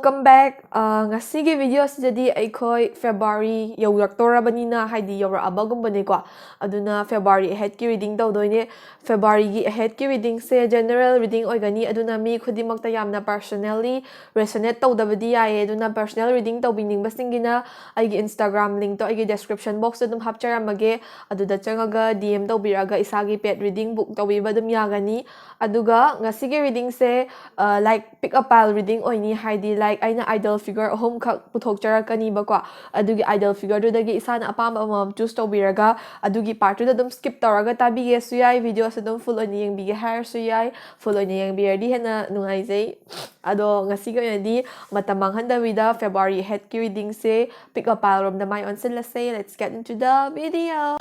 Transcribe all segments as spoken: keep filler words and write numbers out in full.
Welcome back. ꯑ, ꯉꯁꯤꯒꯤ video ꯑꯁꯤꯗꯗꯤ ꯑꯩꯈꯣꯏ February ꯌꯧꯔꯛꯇꯧꯔꯕꯅꯤꯅ, ꯍꯥꯏꯗꯤ ꯌꯧꯔꯛꯑꯕꯒꯨꯝꯕꯅꯦꯀꯣ꯫ ꯑꯗꯨꯅ February ꯑꯍꯦꯠꯀꯤ reading ꯇꯧꯗꯣꯏꯅꯦ꯫ Februaryꯒꯤ ꯑꯍꯦꯠꯀꯤ readingꯁꯦ general reading ꯑꯣꯏꯒꯅꯤ, ꯑꯗꯨꯅ ꯃꯤ ꯈꯨꯗꯤꯡꯃꯛꯇ ꯌꯥꯝꯅ personally resonate ꯇꯧꯗꯕꯗꯤ ꯌꯥꯏꯌꯦ꯫ ꯑꯗꯨꯅ personal reading ꯇꯧꯕꯤꯅꯤꯡꯕꯁꯤꯡꯒꯤꯅ ꯑꯩꯒꯤ Instagram linkꯇꯣ ꯑꯩꯒꯤ description boxꯇ ꯑꯗꯨꯝ ꯍꯥꯞꯆꯔꯝꯃꯒꯦ꯫ ꯑꯗꯨꯗ ꯆꯪꯉꯒ D M ꯇꯧꯕꯤꯔꯛꯑꯒ ꯏꯁꯥꯒꯤ paid reading book ꯇꯧꯕꯤꯕ ꯑꯗꯨꯝ ꯌꯥꯒꯅꯤ꯫ ꯑꯗꯨꯒ ꯉꯁꯤꯒꯤ readingꯁꯦ, ꯑ, like, pick a pile reading ꯑꯣꯏꯅꯤ, ꯍꯥꯏꯗꯤ, like, ꯑꯩꯅ idol figure ꯑꯍꯨꯝꯈꯛ ꯄꯨꯊꯣꯛꯆꯔꯛꯀꯅꯤꯕꯀꯣ꯫ ꯑꯗꯨꯒꯤ idol figureꯗꯨꯗꯒꯤ ꯏꯁꯥꯅ ꯑꯄꯥꯝꯕ ꯑꯃꯃꯝ choose ꯇꯧꯕꯤꯔꯒ, ꯑꯗꯨꯒꯤ partꯇꯨꯗ ꯑꯗꯨꯝ skip ꯇꯧꯔꯒ ꯇꯥꯕꯤꯒꯦꯁꯨ ꯌꯥꯏ, videoꯁꯦ ꯑꯗꯨꯝ full ꯑꯣꯏꯅ ꯌꯦꯡꯕꯤꯒꯦ ꯍꯥꯏꯔꯁꯨ ꯌꯥꯏ꯫ Full ꯑꯣꯏꯅ ꯌꯦꯡꯕꯤꯔꯗꯤ ꯍꯦꯟꯅ ꯅꯨꯡꯉꯥꯏꯖꯩ꯫ ꯑꯗꯣ ꯉꯁꯤꯒꯤ ꯑꯣꯏꯅꯗꯤ ꯃꯇꯝ ꯃꯥꯡꯍꯟꯗꯕꯤꯗ February ꯑꯍꯦꯠꯀꯤ readingꯁꯦ pick a pile ꯔꯣꯝꯗ ꯃꯥꯏ ꯑꯣꯟꯁꯤꯜꯂꯁꯦ꯫ Let's get into the video.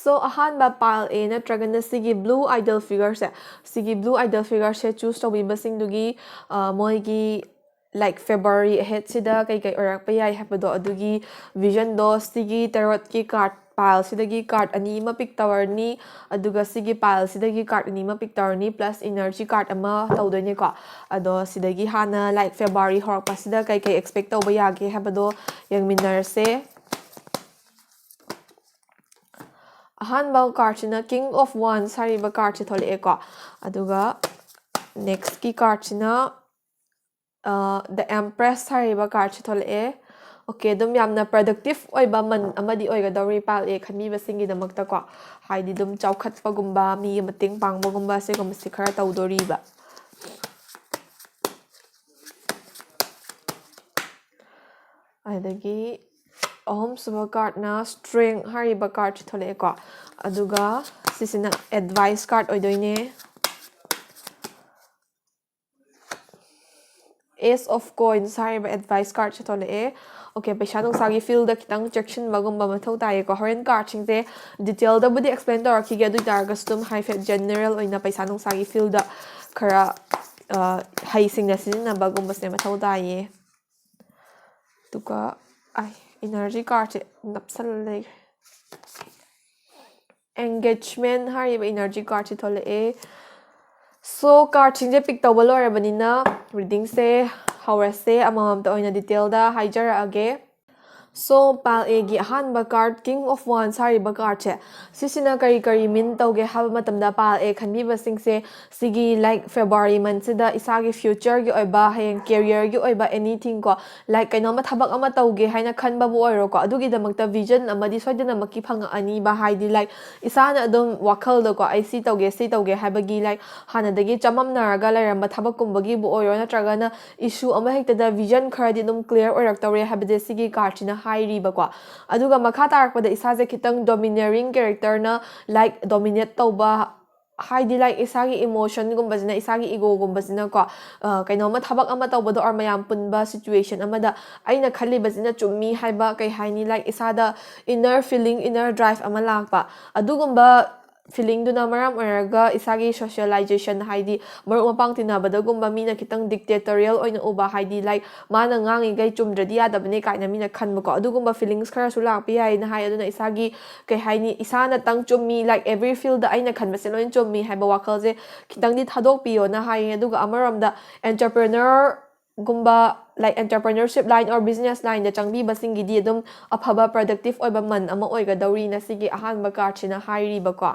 So, ꯑꯍꯥꯟꯕ pile A ꯅꯠꯇ꯭ꯔꯒꯅ ꯁꯤꯒꯤ blue idol figureꯁꯦ, ꯁꯤꯒꯤ blue idol figureꯁꯦ choose ꯇꯧꯕꯤꯕꯁꯤꯡꯗꯨꯒꯤ, ꯑ, ꯃꯣꯏꯒꯤ, like, February ꯑꯍꯦꯠꯁꯤꯗ ꯀꯩꯀꯩ ꯑꯣꯏꯔꯛꯄ ꯌꯥꯏ ꯍꯥꯏꯕꯗꯣ, ꯑꯗꯨꯒꯤ visionꯗꯣ ꯁꯤꯒꯤ tarotꯀꯤ card pileꯁꯤꯗꯒꯤ card ꯑꯅꯤ ꯑꯃ pick ꯇꯧꯔꯅꯤ, ꯑꯗꯨꯒ ꯁꯤꯒꯤ pileꯁꯤꯗꯒꯤ card ꯑꯅꯤ ꯑꯃ pick ꯇꯧꯔꯅꯤ, plus energy card ꯑꯃ ꯇꯧꯗꯣꯏꯅꯦꯀꯣ꯫ ꯑꯗꯣ ꯁꯤꯗꯒꯤ ꯍꯥꯟꯅ, like, February ꯍꯧꯔꯛꯄꯁꯤꯗ ꯀꯩꯀꯩ expect ꯇꯧꯕ ꯌꯥꯒꯦ ꯍꯥꯏꯕꯗꯣ ꯌꯦꯡꯃꯤꯟꯅꯔꯁꯦ꯫ ꯑꯍꯥꯟꯕ cardꯁꯤꯅ King of Wands ꯍꯥꯏꯔꯤꯕ cardꯁꯦ ꯊꯣꯛꯂꯛꯑꯦꯀꯣ꯫ ꯑꯗꯨꯒ nextꯀꯤ cardꯁꯤꯅ, ꯑ, The Empress ꯍꯥꯏꯔꯤꯕ cardꯁꯦ ꯊꯣꯛꯂꯛꯑꯦ꯫ Okay, ꯑꯗꯨꯝ ꯌꯥꯝꯅ productive ꯑꯣꯏꯕ month ꯑꯃꯗꯤ ꯑꯣꯏꯒꯗꯧꯔꯤ pile A ꯈꯟꯕꯤꯕꯁꯤꯡꯒꯤꯗꯃꯛꯇꯀꯣ꯫ ꯍꯥꯏꯗꯤ ꯑꯗꯨꯝ ꯆꯥꯎꯈꯠꯄꯒꯨꯝꯕ, ꯃꯤꯒꯤ ꯃꯇꯦꯡ ꯄꯥꯡꯕꯒꯨꯝꯕ ꯁꯤꯒꯨꯝꯕꯁꯤ ꯈꯔ ꯇꯧꯗꯣꯔꯤꯕ꯫ ꯑꯗꯒꯤ ꯑꯍꯨꯝꯁꯨꯕ cardꯅ Strength ꯍꯥꯏꯔꯤꯕ cardꯁꯦ ꯊꯣꯛꯂꯛꯑꯦꯀꯣ꯫ ꯑꯗꯨꯒ ꯁꯤꯁꯤꯅ advice card ꯑꯣꯏꯗꯣꯏꯅꯦ꯫ Ace of Coins ꯍꯥꯏꯔꯤꯕ advice cardꯁꯦ ꯊꯣꯛꯂꯛꯑꯦ꯫ Okay, ꯄꯩꯁꯥ ꯅꯨꯡꯁꯥꯒꯤ fieldꯗ ꯈꯤꯇꯪ ꯆꯦꯛꯁꯤꯟꯕꯒꯨꯝꯕ ꯃꯊꯧ ꯇꯥꯏꯌꯦꯀꯣ꯫ ꯍꯣꯔꯦꯟ cardꯁꯤꯡꯁꯦ detailꯗꯕꯨꯗꯤ explain ꯇꯧꯔꯛꯈꯤꯒꯦ, ꯑꯗꯨ ꯑꯣꯏ ꯇꯥꯔꯒꯁꯨ ꯑꯗꯨꯝ ꯍꯥꯏꯐꯦꯠ general ꯑꯣꯏꯅ ꯄꯩꯁꯥ ꯅꯨꯡꯁꯥꯒꯤ fieldꯗ ꯈꯔ, ꯑ, ꯍꯩꯁꯤꯡꯅ ꯁꯤꯖꯤꯟꯅꯕꯒꯨꯝꯕꯁꯦ ꯃꯊꯧ ꯇꯥꯏꯌꯦ꯫ ꯑꯗꯨꯒ, ꯑꯩ, energy cardꯁꯦ ꯅꯞꯁꯜꯂ ꯂꯩꯈ꯭ꯔꯦ꯫ Engagement ꯍꯥꯏꯔꯤꯕ energy cardꯁꯦ ꯊꯣꯛꯂꯛꯑꯦ꯫ So, cardꯁꯤꯡꯁꯦ pick ꯇꯧꯕ ꯂꯣꯏꯔꯕꯅꯤꯅ, readingꯁꯦ ꯍꯧꯔꯁꯦ꯫ ꯑꯃꯃꯝꯇ ꯑꯣꯏꯅ detailꯗ ꯍꯥꯏꯖꯔꯛꯑꯒꯦ꯫ So, pile Aꯒꯤ ꯑꯍꯥꯟꯕ card, King of Wands ꯍꯥꯏꯔꯤꯕ cardꯁꯦ, ꯁꯤꯁꯤꯅ ꯀꯔꯤ ꯀꯔꯤ mean ꯇꯧꯒꯦ ꯍꯥꯏꯕ ꯃꯇꯝꯗ, pile A ꯈꯟꯕꯤꯕꯁꯤꯡꯁꯦ ꯁꯤꯒꯤ, like, February monthꯁꯤꯗ ꯏꯁꯥꯒꯤ futureꯒꯤ ꯑꯣꯏꯕ, ꯍꯌꯦꯡ careerꯒꯤ ꯑꯣꯏꯕ anythingꯀꯣ, like, ꯀꯩꯅꯣꯝꯃ ꯊꯕꯛ ꯑꯃ ꯇꯧꯒꯦ ꯍꯥꯏꯅ ꯈꯟꯕꯕꯨ ꯑꯣꯏꯔꯣꯀꯣ, ꯑꯗꯨꯒꯤꯗꯃꯛꯇ vision ꯑꯃꯗꯤ ꯁꯣꯏꯗꯅꯃꯛꯀꯤ ꯐꯪꯉꯛꯑꯅꯤꯕ꯫ ꯍꯥꯏꯗꯤ, like, ꯏꯁꯥꯅ ꯑꯗꯨꯝ ꯋꯥꯈꯜꯗꯀꯣ, ꯑꯩ ꯁꯤ ꯇꯧꯒꯦ, ꯁꯤ ꯇꯧꯒꯦ ꯍꯥꯏꯕꯒꯤ, like, ꯍꯥꯟꯅꯗꯒꯤ ꯆꯃꯝꯅꯔꯒ ꯂꯩꯔꯝꯕ ꯊꯕꯛꯀꯨꯝꯕꯒꯤꯕꯨ ꯑꯣꯏꯔꯣ, ꯅꯠꯇ꯭ꯔꯒꯅ issue ꯑꯃ ꯍꯦꯛꯇꯗ vision ꯈꯔꯗꯤ ꯑꯗꯨꯝ clear ꯑꯣꯏꯔꯛꯇꯧꯔꯦ ꯍꯥꯏꯕꯁꯦ ꯁꯤꯒꯤ cardꯁꯤꯅ ꯍꯥꯏꯔꯤꯕꯀꯣ꯫ ꯑꯗꯨꯒ ꯃꯈꯥ ꯇꯥꯔꯛꯄꯗ ꯏꯁꯥꯁꯦ ꯈꯤꯇꯪ domineering characterꯅ, like, dominate ꯇꯧꯕ, ꯍꯥꯏꯗꯤ, like, ꯏꯁꯥꯒꯤ emotionꯒꯨꯝꯕꯁꯤꯅ, ꯏꯁꯥꯒꯤ egoꯒꯨꯝꯕꯁꯤꯅꯀꯣ, ꯑ, ꯀꯩꯅꯣꯝꯃ ꯊꯕꯛ ꯑꯃ ꯇꯧꯕꯗ or ꯃꯌꯥꯝ ꯄꯨꯟꯕ situation ꯑꯃꯗ ꯑꯩꯅ ꯈꯜꯂꯤꯕꯁꯤꯅ ꯆꯨꯝꯃꯤ ꯍꯥꯏꯕ, ꯀꯩ ꯍꯥꯏꯅꯤ, like, ꯏꯁꯥꯗ inner feeling, inner drive ꯑꯃ ꯂꯥꯛꯄ, ꯑꯗꯨꯒꯨꯝꯕ feelingꯗꯨꯅ ꯃꯔꯝ ꯑꯣꯏꯔꯒ ꯏꯁꯥꯒꯤ socialization, ꯍꯥꯏꯗꯤ ꯃꯔꯨꯞ ꯃꯄꯥꯡ ꯇꯤꯟꯅꯕꯗꯒꯨꯝꯕ ꯃꯤꯅ ꯈꯤꯇꯪ dictatorial ꯑꯣꯏꯅ ꯎꯕ, ꯍꯥꯏꯗꯤ, like, ꯃꯥꯅ ꯉꯥꯡꯉꯤꯈꯩ ꯆꯨꯝꯗ꯭ꯔꯗꯤ ꯌꯥꯗꯕꯅꯦ ꯀꯥꯏꯅ ꯃꯤꯅ ꯈꯟꯕꯀꯣ, ꯑꯗꯨꯒꯨꯝꯕ feelings ꯈꯔꯁꯨ ꯂꯥꯛꯄ ꯌꯥꯏꯅ ꯍꯥꯏ꯫ ꯑꯗꯨꯅ ꯏꯁꯥꯒꯤ, ꯀꯩ ꯍꯥꯏꯅꯤ, ꯏꯁꯥꯅꯇꯪ ꯆꯨꯝꯃꯤ, like, every fieldꯗ ꯑꯩꯅ ꯈꯟꯕꯁꯦ ꯂꯣꯏ ꯆꯨꯝꯃꯤ ꯍꯥꯏꯕ ꯋꯥꯈꯜꯁꯦ ꯈꯤꯇꯪꯗꯤ ꯊꯥꯗꯣꯛꯄꯤꯌꯣꯅ ꯍꯥꯏꯌꯦ꯫ ꯑꯗꯨꯒ ꯑꯃꯔꯣꯝꯗ entrepreneur ꯒꯨꯝꯕ, like, entrepreneurship line or business lineꯗ ꯆꯪꯕꯤꯕꯁꯤꯡꯒꯤꯗꯤ ꯑꯗꯨꯝ ꯑꯐꯕ productive ꯑꯣꯏꯕ month ꯑꯃ ꯑꯣꯏꯒꯗꯧꯔꯤꯅ ꯁꯤꯒꯤ ꯑꯍꯥꯟꯕ cardꯁꯤꯅ ꯍꯥꯏꯔꯤꯕꯀꯣ꯫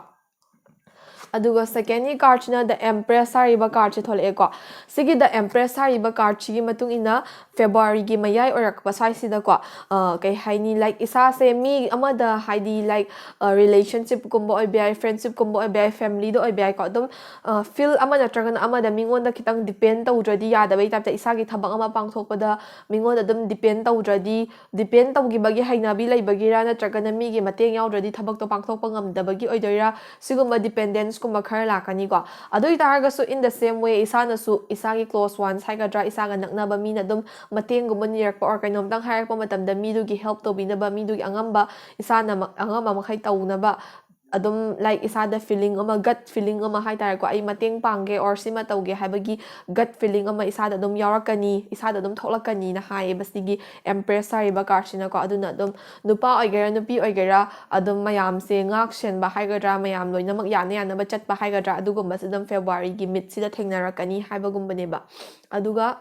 ꯑꯗꯨꯒ secondꯒꯤ cardꯁꯤꯅ The Empress ꯍꯥꯏꯔꯤꯕ cardꯁꯦ ꯊꯣꯛꯂꯛꯑꯦꯀꯣ꯫ ꯁꯤꯒꯤ The Empress ꯍꯥꯏꯔꯤꯕ cardꯁꯤꯒꯤ ꯃꯇꯨꯡ ꯏꯟꯅ Februaryꯒꯤ ꯃꯌꯥꯏ ꯑꯣꯏꯔꯛꯄ ꯁ꯭ꯋꯥꯏꯁꯤꯗꯀꯣ, ꯑ, ꯀꯩ ꯍꯥꯏꯅꯤ, like, ꯏꯁꯥꯁꯦ ꯃꯤ ꯑꯃꯗ, ꯍꯥꯏꯗꯤ, like, ꯑ, relationshipꯀꯨꯝꯕ ꯑꯣꯏꯕ ꯌꯥꯏ, friendshipꯀꯨꯝꯕ ꯑꯣꯏꯕ ꯌꯥꯏ, familyꯗ ꯑꯣꯏꯕ ꯌꯥꯏꯀꯣ, ꯑꯗꯨꯝ, ꯑ, field ꯑꯃ ꯅꯠꯇ꯭ꯔꯒꯅ ꯑꯃꯗ ꯃꯤꯉꯣꯟꯗ ꯈꯤꯇꯪ depend ꯇꯧꯗ꯭ꯔꯗꯤ ꯌꯥꯗꯕꯩ typeꯇ, ꯏꯁꯥꯒꯤ ꯊꯕꯛ ꯑꯃ ꯄꯥꯡꯊꯣꯛꯄꯗ ꯃꯤꯉꯣꯟꯗ ꯑꯗꯨꯝ depend ꯇꯧꯗ꯭ꯔꯗꯤ, depend ꯇꯧꯈꯤꯕꯒꯤ ꯍꯩꯅꯕꯤ ꯂꯩꯕꯒꯤꯔꯥ, ꯅꯠꯇ꯭ꯔꯒꯅ ꯃꯤꯒꯤ ꯃꯇꯦꯡ ꯌꯥꯎꯗ꯭ꯔꯗꯤ ꯊꯕꯛꯇꯣ ꯄꯥꯡꯊꯣꯛꯄ ꯉꯝꯗꯕꯒꯤ ꯑꯣꯏꯗꯣꯏꯔꯥ, ꯁꯤꯒꯨꯝꯕ dependenceꯀꯨꯝꯕ ꯈꯔ ꯂꯥꯛꯀꯅꯤꯀꯣ꯫ ꯑꯗꯨ ꯑꯣꯏꯇꯥꯔꯒꯁꯨ, in the same way, ꯏꯁꯥꯅꯁꯨ ꯏꯁꯥꯒꯤ close ones ꯍꯥꯏꯒꯗ꯭ꯔꯥ, ꯏꯁꯥꯒ ꯅꯛꯅꯕ ꯃꯤꯅ ꯑꯗꯨꯝ ꯃꯇꯦꯡꯒꯨꯝꯕ ꯅꯤꯔꯛꯄ or ꯀꯩꯅꯣꯝꯇꯪ ꯍꯥꯏꯔꯛꯄ ꯃꯇꯝꯗ ꯃꯤꯗꯨꯒꯤ help ꯇꯧꯕꯤꯅꯕ, ꯃꯤꯗꯨꯒꯤ ꯑꯉꯝꯕ, ꯏꯁꯥꯅ ꯃ-, ꯑꯉꯝꯕ ꯃꯈꯩ ꯇꯧꯅꯕ ꯑꯗꯨꯝ like ꯏꯁꯥꯗ feeling ꯑꯃ, gut feeling ꯑꯃ ꯍꯥꯏꯇꯥꯔꯦꯀꯣ, ꯑꯩ ꯃꯇꯦꯡ ꯄꯥꯡꯒꯦ or ꯁꯤꯃ ꯇꯧꯒꯦ ꯍꯥꯏꯕꯒꯤ gut feeling ꯑꯃ ꯏꯁꯥꯗ ꯑꯗꯨꯝ ꯌꯥꯎꯔꯛꯀꯅꯤ, ꯏꯁꯥꯗ ꯑꯗꯨꯝ ꯊꯣꯛꯂꯛꯀꯅꯤꯅ ꯍꯥꯏꯌꯦꯕ ꯁꯤꯒꯤ Empress ꯍꯥꯏꯔꯤꯕ cardꯁꯤꯅꯀꯣ꯫ ꯑꯗꯨꯅ ꯑꯗꯨꯝ ꯅꯨꯄꯥ ꯑꯣꯏꯒꯦꯔꯥ ꯅꯨꯄꯤ ꯑꯣꯏꯒꯦꯔꯥ ꯑꯗꯨꯝ ꯃꯌꯥꯝꯁꯦ ꯉꯥꯛ ꯁꯦꯟꯕ ꯍꯥꯏꯒꯗ꯭ꯔꯥ, ꯃꯌꯥꯝ ꯂꯣꯏꯅꯃꯛ ꯌꯥꯅ ꯌꯥꯅꯕ ꯆꯠꯄ ꯍꯥꯏꯒꯗ꯭ꯔꯥ, ꯑꯗꯨꯒꯨꯝꯕꯁꯦ ꯑꯗꯨꯝ Februaryꯒꯤ midꯁꯤꯗ ꯊꯦꯡꯅꯔꯛꯀꯅꯤ ꯍꯥꯏꯕꯒꯨꯝꯕꯅꯦꯕ꯫ ꯑꯗꯨꯒ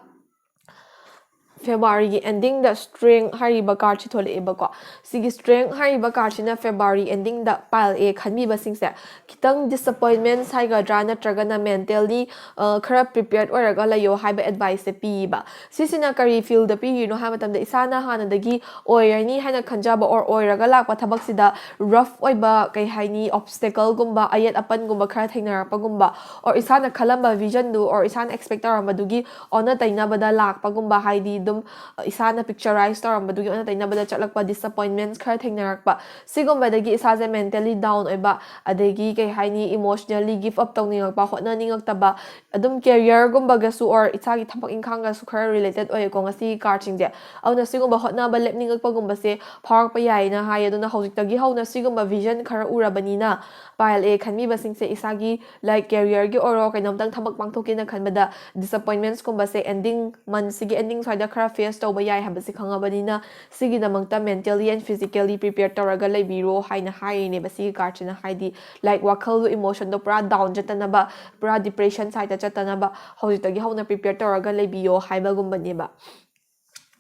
Februaryꯒꯤ endingꯗ Strength ꯍꯥꯏꯔꯤꯕ cardꯁꯤ ꯊꯣꯛꯂꯛꯑꯦꯕꯀꯣ꯫ ꯁꯤꯒꯤ Strength ꯍꯥꯏꯔꯤꯕ cardꯁꯤꯅ February endingꯗ pile A ꯈꯟꯕꯤꯕꯁꯤꯡꯁꯦ ꯈꯤꯇꯪ disappointments ꯍꯥꯏꯒꯗ꯭ꯔꯥ, ꯅꯠꯇ꯭ꯔꯒꯅ mentally ꯈꯔ prepared ꯑꯣꯏꯔꯒ ꯂꯩꯌꯣ ꯍꯥꯏꯕ adviceꯁꯦ ꯄꯤꯌꯦꯕ꯫ ꯁꯤꯁꯤꯅ ꯀꯔꯤ fieldꯗ ꯄꯤꯔꯤꯅꯣ ꯍꯥꯏꯕ ꯃꯇꯝꯗ, ꯏꯁꯥꯅ ꯍꯥꯟꯅꯗꯒꯤ ꯑꯣꯏꯔꯅꯤ ꯍꯥꯏꯅ ꯈꯟꯖꯕ or ꯑꯣꯏꯔꯒ ꯂꯥꯛꯄ ꯊꯕꯛꯁꯤꯗ rough ꯑꯣꯏꯕ, ꯀꯩ ꯍꯥꯏꯅꯤ, obstacleꯒꯨꯝꯕ, ꯑꯌꯦꯠ ꯑꯄꯟꯒꯨꯝꯕ ꯈꯔ ꯊꯦꯡꯅꯔꯛꯄꯒꯨꯝꯕ, or ꯏꯁꯥꯅ ꯈꯜꯂꯝꯕ visionꯗꯨ or ꯏꯁꯥꯅ expect ꯇꯧꯔꯝꯕꯗꯨꯒꯤ ꯑꯣꯟꯅ ꯇꯩꯅꯕꯗ ꯂꯥꯛꯄꯒꯨꯝꯕ, ꯍꯥꯏꯗꯤ ꯑꯗꯨꯝ ꯏꯁꯥꯅ picturize ꯇꯧꯔꯝꯕꯗꯨꯒꯤ ꯑꯣꯟꯅ ꯇꯩꯅꯕꯗ ꯆꯠꯂꯛꯄ, disappointments ꯈꯔ ꯊꯦꯡꯅꯔꯛꯄ, ꯁꯤꯒꯨꯝꯕꯗꯒꯤ ꯏꯁꯥꯁꯦ mentally down ꯑꯣꯏꯕ, ꯑꯗꯒꯤ ꯀꯩ ꯍꯥꯏꯅꯤ, emotionally give up ꯇꯧꯅꯤꯡꯉꯛꯄ, ꯍꯣꯠꯅꯅꯤꯡꯉꯛꯇꯕ, ꯑꯗꯨꯝ careerꯒꯨꯝꯕꯒꯁꯨ or ꯏꯁꯥꯒꯤ ꯊꯕꯛ ꯏꯪꯈꯥꯡꯒꯁꯨ ꯈꯔ related ꯑꯣꯏꯌꯦꯀꯣ ꯉꯁꯤꯒꯤ cardꯁꯤꯡꯁꯦ꯫ ꯑꯗꯨꯅ ꯁꯤꯒꯨꯝꯕ ꯍꯣꯠꯅꯕ ꯂꯦꯞꯅꯤꯡꯉꯛꯄꯒꯨꯝꯕꯁꯦ ꯐꯥꯎꯔꯛꯄ ꯌꯥꯏꯅ ꯍꯥꯏ꯫ ꯑꯗꯨꯅ ꯍꯧꯖꯤꯛꯇꯒꯤ ꯍꯧꯅ ꯁꯤꯒꯨꯝꯕ vision ꯈꯔ ꯎꯔꯕꯅꯤꯅ, pile A ꯈꯟꯕꯤꯕꯁꯤꯡꯁꯦ ꯏꯁꯥꯒꯤ like careerꯒꯤ ꯑꯣꯏꯔꯣ, ꯀꯩꯅꯣꯝꯇꯪ ꯊꯕꯛ ꯄꯥꯡꯊꯣꯛꯀꯦꯅ ꯈꯟꯕꯗ disappointmentsꯀꯨꯝꯕꯁꯦ ending monthꯁꯤꯒꯤ ending ꯁ꯭ꯋꯥꯏꯗ ꯈꯔ face ꯇꯧꯕ ꯌꯥꯏ ꯍꯥꯏꯕꯁꯦ ꯈꯪꯉꯕꯅꯤꯅ, ꯁꯤꯒꯤꯗꯃꯛꯇ mentally and physically prepared ꯇꯧꯔꯒ ꯂꯩꯕꯤꯔꯣ ꯍꯥꯏꯅ ꯍꯥꯏꯔꯤꯅꯦꯕ ꯁꯤꯒꯤ cardꯁꯤꯅ꯫ ꯍꯥꯏꯗꯤ like ꯋꯥꯈꯜꯗꯣ, emotionꯗꯣ ꯄꯨꯔꯥ down ꯆꯠꯇꯅꯕ, ꯄꯨꯔꯥ depression sideꯇ ꯆꯠꯇꯅꯕ ꯍꯧꯖꯤꯛꯇꯒꯤ ꯍꯧꯅ prepared ꯇꯧꯔꯒ ꯂꯩꯕꯤꯌꯣ ꯍꯥꯏꯕꯒꯨꯝꯕꯅꯦꯕ꯫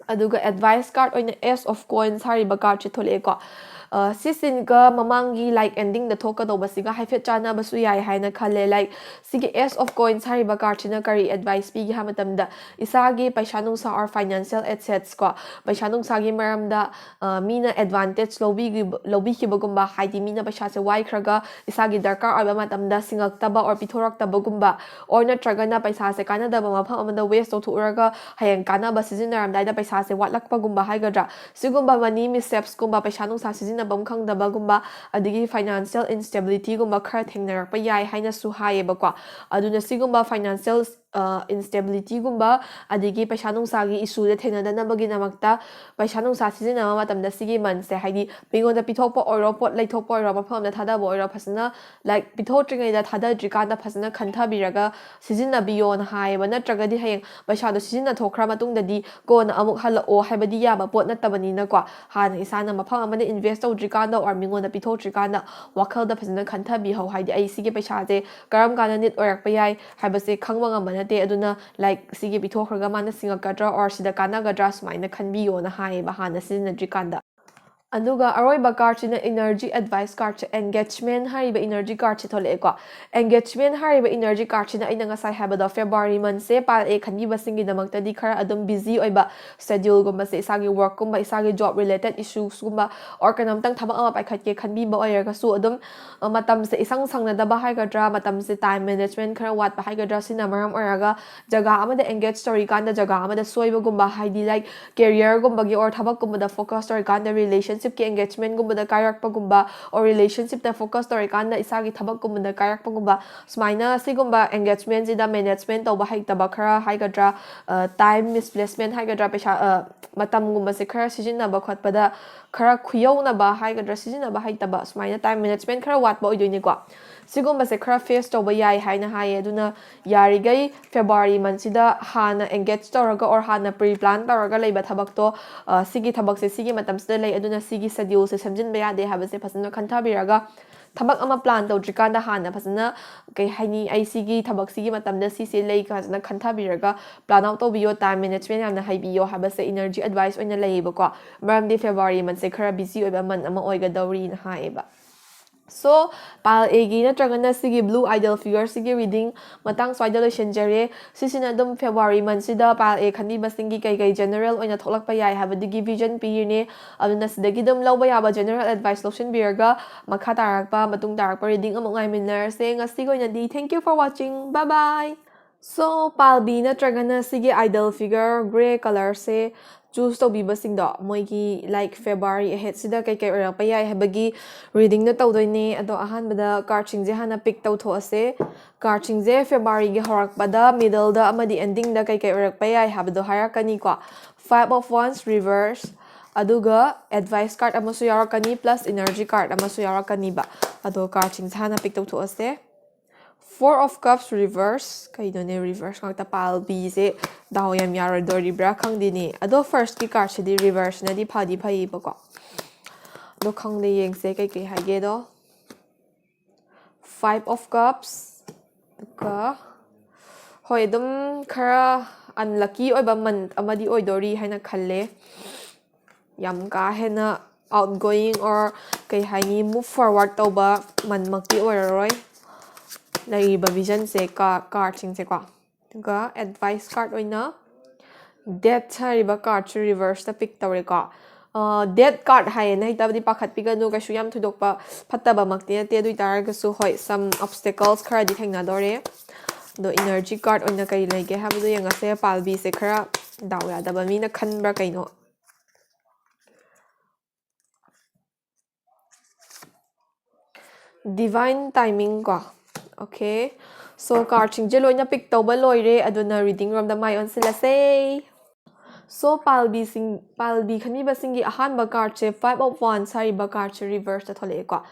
ꯑꯗꯨꯒ advice card ꯑꯣꯏꯅ Ace of Coins ꯍꯥꯏꯔꯤꯕ cardꯁꯦ ꯊꯣꯛꯂꯛꯑꯦꯀꯣ꯫ ꯑ, ꯁꯤꯁꯤꯒ ꯃꯃꯥꯡꯒꯤ like endingꯗ ꯊꯣꯛꯀꯗꯧꯕꯁꯤꯒ ꯍꯥꯏꯐꯦꯠ ꯆꯥꯟꯅꯕꯁꯨ ꯌꯥꯏ ꯍꯥꯏꯅ ꯈꯜꯂꯦ꯫ Like ꯁꯤꯒꯤ Ace of Coins ꯍꯥꯏꯔꯤꯕ cardꯁꯤꯅ ꯀꯔꯤ advice ꯄꯤꯒꯦ ꯍꯥꯏꯕ ꯃꯇꯝꯗ, ꯏꯁꯥꯒꯤ ꯄꯩꯁꯥ ꯅꯨꯡꯁꯥ or financial assets ꯀꯣ, ꯄꯩꯁꯥ ꯅꯨꯡꯁꯥꯒꯤ ꯃꯔꯝꯗ ꯑ, ꯃꯤꯅ advantage ꯂꯧꯕꯤꯈꯤꯕ-, ꯂꯧꯕꯤꯈꯤꯕꯒꯨꯝꯕ, ꯍꯥꯏꯗꯤ ꯃꯤꯅ ꯄꯩꯁꯥꯁꯦ ꯋꯥꯏꯈ꯭ꯔꯒ ꯏꯁꯥꯒꯤ ꯗꯔꯀꯥꯔ ꯑꯣꯏꯕ ꯃꯇꯝꯗ ꯁꯤꯡꯉꯛꯇꯕ or ꯄꯤꯊꯣꯔꯛꯇꯕꯒꯨꯝꯕ, or ꯅꯠꯇ꯭ꯔꯒꯅ ꯄꯩꯁꯥꯁꯦ ꯀꯥꯟꯅꯗꯕ ꯃꯐꯝ ꯑꯃꯗ waste ꯇꯧꯊꯣꯛꯎꯔꯒ ꯍꯌꯦꯡ ꯀꯥꯟꯅꯕ ꯁꯤꯖꯤꯟꯅꯔꯝꯗꯥꯏꯗ ꯄꯩꯁꯥꯁꯦ ꯋꯥꯠꯂꯛꯄꯒꯨꯝꯕ ꯍꯥꯏꯒꯗ꯭ꯔꯥ, ꯁꯤꯒꯨꯝꯕ money mishapsꯀꯨꯝꯕ, ꯄꯩꯁꯥ ꯅꯨꯡꯁꯥ ꯁꯤꯖꯤꯟꯅꯐꯝ ꯈꯪꯗꯕꯒꯨꯝꯕ, ꯑꯗꯒꯤ financial instabilityꯒꯨꯝꯕ ꯈꯔ ꯊꯦꯡꯅꯔꯛꯄ ꯌꯥꯏ ꯍꯥꯏꯅꯁꯨ ꯍꯥꯏꯌꯦꯕꯀꯣ꯫ ꯑꯗꯨꯅ ꯁꯤꯒꯨꯝꯕ financial ꯏꯟꯁꯇꯦꯕꯤꯂꯤꯇꯤꯒꯨꯝꯕ, ꯑꯗꯒꯤ ꯄꯩꯁꯥ ꯅꯨꯡꯁꯥꯒꯤ ꯏꯁꯨꯗ ꯊꯦꯡꯅꯗꯅꯕꯒꯤꯗꯃꯛꯇ ꯄꯩꯁꯥ ꯅꯨꯡꯁꯥ ꯁꯤꯖꯤꯟꯅꯕ ꯃꯇꯝꯗ ꯁꯤꯒꯤ ꯃꯟꯁꯦ, ꯍꯥꯏꯗꯤ ꯃꯤꯉꯣꯟꯗ ꯄꯤꯊꯣꯛꯄ ꯑꯣꯏꯔꯣ, ꯄꯣꯠ ꯂꯩꯊꯣꯛꯄ ꯑꯣꯏꯔꯣ, ꯃꯐꯝ ꯑꯃꯗ ꯊꯥꯗꯕ ꯑꯣꯏꯔꯣ, ꯐꯖꯅ, ꯂꯥꯏꯛ, ꯄꯤꯊꯣꯛꯇ꯭ꯔꯤꯉꯩꯗ, ꯊꯥꯗꯗ꯭ꯔꯤꯀꯥꯟꯗ ꯐꯖꯅ ꯈꯟꯊꯕꯤꯔꯒ ꯁꯤꯖꯤꯟꯅꯕꯤꯌꯣꯅ ꯍꯥꯏꯌꯦꯕ꯫ ꯅꯠꯇ꯭ꯔꯒꯗꯤ ꯍꯌꯦꯡ ꯄꯩꯁꯥꯗꯣ ꯁꯤꯖꯤꯟꯅꯊꯣꯛꯈ꯭ꯔ ꯃꯇꯨꯡꯗꯗꯤ ꯀꯣꯟꯅ ꯑꯃꯨꯛ ꯍꯜꯂꯛꯑꯣ ꯍꯥꯏꯕꯗꯤ ꯌꯥꯕ ꯄꯣꯠ ꯅꯠꯇꯕꯅꯤꯅꯀꯣ, ꯍꯥꯟꯅ ꯏꯁꯥꯅ ꯃꯐꯝ ꯑꯃꯗ ꯏꯟꯚꯦꯁ ꯇꯧꯗ꯭ꯔꯤꯀꯥꯟꯗ or ꯃꯤꯉꯣꯟꯗ ꯄꯤꯊꯣꯛꯇ꯭ꯔꯤꯀꯥꯟꯗ ꯋꯥꯈꯜꯗ ꯐꯖꯅ ꯈꯟꯊꯕꯤꯍꯧ꯫ ꯍꯥꯏꯗꯤ ꯑꯩ ꯁꯤꯒꯤ ꯄꯩꯁꯥꯁꯦ ꯀꯔꯝ ꯀꯥꯟꯗ ꯅꯤꯠ ꯑꯣꯏꯔꯛꯄ ꯌꯥꯏ ꯍꯥꯏꯕꯁꯦ ꯈꯪꯕ ꯉꯝꯕ ꯅꯠꯇꯦ꯫ ꯑꯗꯨꯅ, ꯂꯥꯏꯛ, ꯁꯤꯒꯤ ꯄꯤꯊꯣꯛꯈ꯭ꯔꯒ ꯃꯥꯅ ꯁꯤꯡꯉꯛꯀꯗ꯭ꯔꯥ or ꯁꯤꯗ ꯀꯥꯟꯅꯒꯗ꯭ꯔꯥ, ꯁꯨꯃꯥꯏꯅ ꯈꯟꯕꯤꯌꯣꯅ ꯍꯥꯏꯌꯦꯕ ꯍꯥꯟꯅ ꯁꯤꯖꯤꯟꯅꯗ꯭ꯔꯤꯀꯥꯟꯗ꯫ ꯑꯗꯨꯒ ꯑꯔꯣꯏꯕ ꯀꯥꯔꯠꯁꯤꯅ ꯏꯅꯔꯖꯤ ꯑꯦꯗꯚꯥꯏꯁ ꯀꯥꯔꯠꯁꯦ, ꯑꯦꯡꯒꯦꯖꯃꯦꯟ ꯍꯥꯏꯔꯤꯕ ꯏꯅꯔꯖꯤ ꯀꯥꯔꯠꯁꯦ ꯊꯣꯛꯂꯛꯑꯦꯀꯣ꯫ ꯑꯦꯡꯒꯦꯖꯃꯦꯟ ꯍꯥꯏꯔꯤꯕ ꯏꯅꯔꯖꯤ ꯀꯥꯔꯠꯁꯤꯅ ꯑꯩꯅ ꯉꯁꯥꯏ ꯍꯥꯏꯕꯗꯣ, ꯐꯦꯕ꯭ꯔꯨꯋꯥꯔꯤ ꯃꯟꯁꯦ ꯄꯥꯜꯂꯛꯑꯦ ꯈꯟꯕꯤꯕꯁꯤꯡꯒꯤꯗꯃꯛꯇꯗꯤ ꯈꯔ ꯑꯗꯨꯝ ꯕꯤꯖꯤ ꯑꯣꯏꯕ ꯁꯦꯗ꯭ꯌꯨꯜꯒꯨꯝꯕꯁꯦ, ꯏꯁꯥꯒꯤ ꯋꯔꯛꯀꯨꯝꯕ, ꯏꯁꯥꯒꯤ ꯖꯣꯕ ꯔꯤꯂꯦꯇꯦꯠ ꯏꯁꯨꯁꯀꯨꯝꯕ, or ꯀꯩꯅꯣꯝꯇꯪ ꯊꯕꯛ ꯑꯃ ꯄꯥꯏꯈꯠꯀꯦ ꯈꯟꯕꯤꯕ ꯑꯣꯏꯔꯒꯁꯨ, ꯑꯗꯨꯝ, ꯑ, ꯃꯇꯝꯁꯦ ꯏꯁꯪ ꯁꯪꯅꯗꯕ ꯍꯥꯏꯒꯗ꯭ꯔꯥ, ꯃꯇꯝꯁꯦ ꯇꯥꯏꯝ ꯃꯦꯅꯦꯖꯃꯦꯟ ꯈꯔ ꯋꯥꯠꯄ ꯍꯥꯏꯒꯗ꯭ꯔꯥ, ꯁꯤꯅ ꯃꯔꯝ ꯑꯣꯏꯔꯒ ꯖꯒꯥ ꯑꯃꯗ ꯑꯦꯡꯒꯦꯖ ꯇꯧꯔꯤꯀꯥꯟꯗ ꯖꯒꯥ ꯑꯃꯗ ꯁꯣꯏꯕꯒꯨꯝꯕ, ꯍꯥꯏꯗꯤ, ꯂꯥꯏꯛ, ꯀꯦꯔꯤꯌꯔꯒꯨꯝꯕꯒꯤ or ꯊꯕꯛꯀꯨꯝꯕꯗ ꯐꯣꯀꯁ ꯇꯧꯔꯤꯀꯥꯟꯗ ꯔꯤꯂꯦꯁꯟꯁꯤꯞꯀꯤ ꯑꯦꯡꯒꯦꯖꯃꯦꯟꯒꯨꯝꯕꯗ ꯀꯥꯏꯔꯛꯄꯒꯨꯝꯕ, or ꯔꯤꯂꯦꯁꯟꯁꯤꯞꯇ ꯐꯣꯀꯁ ꯇꯧꯔꯤꯀꯥꯟꯗ ꯏꯁꯥꯒꯤ ꯊꯕꯛꯀꯨꯝꯕꯗ ꯀꯥꯏꯔꯛꯄꯒꯨꯝꯕ, ꯁꯨꯃꯥꯏꯅ ꯁꯤꯒꯨꯝꯕ ꯑꯦꯡꯒꯦꯖꯃꯦꯟꯁꯤꯗ ꯃꯦꯅꯦꯖꯃꯦꯟ ꯇꯧꯕ ꯍꯩꯇꯕ ꯈꯔ ꯍꯥꯏꯒꯗ꯭ꯔꯥ, ꯇꯥꯏꯝ ꯃꯤꯁꯄ꯭ꯂꯦꯁꯃꯦꯟ ꯍꯥꯏꯒꯗ꯭ꯔꯥ, ꯄꯩꯁꯥ, ꯑ, ꯃꯇꯝꯒꯨꯝꯕꯁꯦ ꯈꯔ ꯁꯤꯖꯤꯟꯅꯕ ꯈꯣꯠꯄꯗ ꯈꯔ ꯈꯨꯌꯧꯅꯕ ꯍꯥꯏꯒꯗ꯭ꯔꯥ, ꯁꯤꯖꯤꯟꯅꯕ ꯍꯩꯇꯕ, ꯁꯨꯃꯥꯏꯅ ꯇꯥꯏꯝ ꯃꯦꯅꯦꯖꯃꯦꯟ ꯈꯔ ꯋꯥꯠꯄ ꯑꯣꯏꯗꯣꯏꯅꯦꯀꯣ꯫ ꯁꯤꯒꯨꯝꯕꯁꯦ ꯈꯔ ꯐꯦꯁ ꯇꯧꯕ ꯌꯥꯏ ꯍꯥꯏꯅ ꯍꯥꯏꯌꯦ꯫ ꯑꯗꯨꯅ ꯌꯥꯔꯤꯈꯩ ꯐꯦꯕ꯭ꯔꯨꯋꯥꯔꯤ ꯃꯟꯁꯤꯗ ꯍꯥꯟꯅ ꯑꯦꯡꯒꯦꯖ ꯇꯧꯔꯒ or ꯍꯥꯟꯅ ꯄ꯭ꯔꯤ ꯄ꯭ꯂꯥꯟ ꯇꯧꯔꯒ ꯂꯩꯕ ꯊꯕꯛꯇꯣ, ꯑ, ꯁꯤꯒꯤ ꯊꯕꯛꯁꯦ ꯁꯤꯒꯤ ꯃꯇꯝꯁꯤꯗ ꯂꯩ, ꯑꯗꯨꯅ ꯁꯤꯒꯤ ꯁꯦꯗ꯭ꯌꯨꯜꯁꯦ ꯁꯦꯝꯖꯤꯟꯕ ꯌꯥꯗꯦ ꯍꯥꯏꯕꯁꯦ ꯐꯖꯅ ꯈꯟꯊꯕꯤꯔꯒ, ꯊꯕꯛ ꯑꯃ ꯄ꯭ꯂꯥꯟ ꯇꯧꯗ꯭ꯔꯤꯀꯥꯟꯗ ꯍꯥꯟꯅ ꯐꯖꯅ, ꯀꯩ ꯍꯥꯏꯅꯤ, ꯑꯩ ꯁꯤꯒꯤ ꯊꯕꯛꯁꯤꯒꯤ ꯃꯇꯝꯗ ꯁꯤꯁꯦ ꯂꯩ, ꯐꯖꯅ ꯈꯟꯊꯕꯤꯔꯒ ꯄ꯭ꯂꯥꯟ ꯑꯥꯎꯠ ꯇꯧꯕꯤꯌꯣ, ꯇꯥꯏꯝ ꯃꯦꯅꯦꯖꯃꯦꯟ ꯌꯥꯝꯅ ꯍꯩꯕꯤꯌꯣ ꯍꯥꯏꯕꯁꯦ ꯏꯅꯔꯖꯤ ꯑꯦꯗꯚꯥꯏꯁ ꯑꯣꯏꯅ ꯂꯩꯌꯦꯕꯀꯣ꯫ ꯃꯔꯝꯗꯤ ꯐꯦꯕ꯭ꯔꯨꯋꯥꯔꯤ ꯃꯟꯁꯦ ꯈꯔ ꯕꯤꯖꯤ ꯑꯣꯏꯕ ꯃꯟ ꯑꯃ ꯑꯣꯏꯒꯗꯧꯔꯤꯅ ꯍꯥꯏꯌꯦꯕ꯫ ꯁꯣ, ꯄꯥꯏꯜ ꯑꯦꯒꯤ ꯅꯠꯇ꯭ꯔꯒꯅ ꯁꯤꯒꯤ ꯕ꯭ꯂꯨ ꯑꯥꯏꯗꯜ ꯐꯤꯒꯔꯁꯤꯒꯤ ꯔꯤꯗꯤꯡ ꯃꯇꯥꯡ ꯁ꯭ꯋꯥꯏꯗ ꯂꯣꯏꯁꯤꯟꯖꯔꯦ꯫ ꯁꯤꯁꯤꯅ ꯑꯗꯨꯝ ꯐꯦꯕ꯭ꯔꯨꯋꯥꯔꯤ ꯃꯟꯁꯤꯗ ꯄꯥꯏꯜ ꯑꯦ ꯈꯟꯕꯤꯕꯁꯤꯡꯒꯤ ꯀꯩ ꯀꯩ ꯖꯦꯅꯔꯦꯜ ꯑꯣꯏꯅ ꯊꯣꯛꯂꯛꯄ ꯌꯥꯏ ꯍꯥꯏꯕꯗꯨꯒꯤ ꯚꯤꯖꯟ ꯄꯤꯔꯤꯅꯦ꯫ ꯑꯗꯨꯅ ꯁꯤꯗꯒꯤ ꯑꯗꯨꯝ ꯂꯧꯕ ꯌꯥꯕ ꯖꯦꯅꯔꯦꯜ ꯑꯦꯗꯚꯥꯏꯁ ꯂꯧꯁꯤꯟꯕꯤꯔꯒ ꯃꯈꯥ ꯇꯥꯔꯛꯄ, ꯃꯇꯨꯡ ꯇꯥꯔꯛꯄ ꯔꯤꯗꯤꯡ ꯑꯃꯨꯛ ꯉꯥꯏꯃꯤꯟꯅꯔꯁꯦ꯫ ꯉꯁꯤꯒꯤ ꯑꯣꯏꯅꯗꯤ thank you for watching, bye bye꯫ So, ꯄꯥꯜꯕꯤ ꯅꯠꯇ꯭ꯔꯒꯅ ꯁꯤꯒꯤ idol figure grey colourꯁꯦ choose ꯇꯧꯕꯤꯕꯁꯤꯡꯗꯣ, ꯃꯣꯏꯒꯤ, like, February aheadꯁꯤꯗ ꯀꯩꯀꯩ ꯑꯣꯏꯔꯛꯄ ꯌꯥꯏ ꯍꯥꯏꯕꯒꯤ readingꯗꯣ ꯇꯧꯗꯣꯏꯅꯦ꯫ ꯑꯗꯣ ꯑꯍꯥꯟꯕꯗ cardꯁꯤꯡꯁꯦ ꯍꯥꯟꯅ pick ꯇꯧꯊꯣꯛꯑꯁꯦ꯫ Cardꯁꯤꯡꯁꯦ Februaryꯒꯤ ꯍꯧꯔꯛꯄꯗ, middleꯗ ꯑꯃꯗꯤ endingꯗ ꯀꯩꯀꯩ ꯑꯣꯏꯔꯛꯄ ꯌꯥꯏ ꯍꯥꯏꯕꯗꯣ ꯍꯥꯏꯔꯛꯀꯅꯤꯀꯣ꯫ Five of Wands reverse, ꯑꯗꯨꯒ advice card ꯑꯃꯁꯨ ꯌꯥꯎꯔꯛꯀꯅꯤ, plus energy card ꯑꯃꯁꯨ ꯌꯥꯎꯔꯛꯀꯅꯤꯕ꯫ ꯑꯗꯣ cardꯁꯤꯡꯁꯦ ꯍꯥꯟꯅ pick ꯇꯧꯊꯣꯛꯑꯁꯦ꯫ Four of Cups reverse, ꯀꯩꯅꯣꯅꯦ, reverse ꯉꯥꯛꯇ, ꯄꯥꯜꯕꯤꯁꯦ ꯗꯥꯎ ꯌꯥꯝ ꯌꯥꯔꯣꯏꯗꯣꯔꯤꯕ꯭ꯔꯥ ꯈꯪꯗꯦꯅꯦ꯫ ꯑꯗꯣ firstꯀꯤ cardꯁꯤꯗꯤ reverseꯅꯗꯤ ꯐꯗꯤ ꯐꯩꯌꯦꯕꯀꯣ꯫ ꯑꯗꯣ ꯈꯪꯗꯦ, ꯌꯦꯡꯁꯦ ꯀꯩꯀꯩ ꯍꯥꯏꯒꯦꯗꯣ꯫ Five of Cups, ꯑꯗꯨꯒ, ꯍꯣꯏ, ꯑꯗꯨꯝ ꯈꯔ unlucky ꯑꯣꯏꯕ month ꯑꯃꯗꯤ ꯑꯣꯏꯗꯣꯔꯤ ꯍꯥꯏꯅ ꯈꯜꯂꯦ꯫ ꯌꯥꯝ ꯀꯥ ꯍꯦꯟꯅ outgoing or, ꯀꯩ ꯍꯥꯏꯅꯤ, move forward ꯇꯧꯕ monthꯃꯛꯇꯤ ꯑꯣꯏꯔꯔꯣꯏ꯫ ꯂꯩꯔꯤꯕ visionꯁꯦ, ꯀꯥ-, cardꯁꯤꯡꯁꯦꯀꯣ꯫ ꯑꯗꯨꯒ advice card ꯑꯣꯏꯅ Death ꯍꯥꯏꯔꯤꯕ cardꯁꯦ reverseꯇ pick ꯇꯧꯔꯦꯀꯣ꯫ ꯑ, Death card ꯍꯥꯏꯌꯦꯅ ꯍꯦꯛꯇꯕꯨꯗꯤ ꯄꯥꯈꯠꯄꯤꯒꯅꯨ, ꯀꯩꯁꯨ ꯌꯥꯝ ꯊꯣꯏꯗꯣꯛꯄ ꯐꯠꯇꯕꯃꯛꯇꯤ ꯅꯠꯇꯦ꯫ ꯑꯗꯨ ꯑꯣꯏꯇꯥꯔꯒꯁꯨ, ꯍꯣꯏ, some obstacles ꯈꯔꯗꯤ ꯊꯦꯡꯅꯗꯣꯔꯦ꯫ ꯑꯗꯣ energy card ꯑꯣꯏꯅ ꯀꯔꯤ ꯂꯩꯒꯦ ꯍꯥꯏꯕꯗꯣ ꯌꯦꯡꯉꯁꯦ꯫ ꯄꯥꯜꯕꯤꯁꯦ ꯈꯔ ꯗꯥꯎ ꯌꯥꯗꯕ ꯃꯤꯅ ꯈꯟꯕ꯭ꯔꯥ ꯀꯩꯅꯣ꯫ Divine timing ꯀꯣ꯫ Okay, so cardꯁꯤꯡꯁꯦ ꯂꯣꯏꯅ pick ꯇꯧꯕ ꯂꯣꯏꯔꯦ, ꯑꯗꯨꯅ reading ꯔꯣꯝꯗ ꯃꯥꯏ ꯑꯣꯟꯁꯤꯜꯂꯁꯦ꯫ So, ꯄꯥꯜꯕꯤꯁꯤꯡ, ꯄꯥꯜꯕꯤ ꯈꯟꯕꯤꯕꯁꯤꯡꯒꯤ ꯑꯍꯥꯟꯕ cardꯁꯦ Five of Wands ꯍꯥꯏꯔꯤꯕ cardꯁꯦ reverseꯇ ꯊꯣꯛꯂꯛꯑꯦꯀꯣ꯫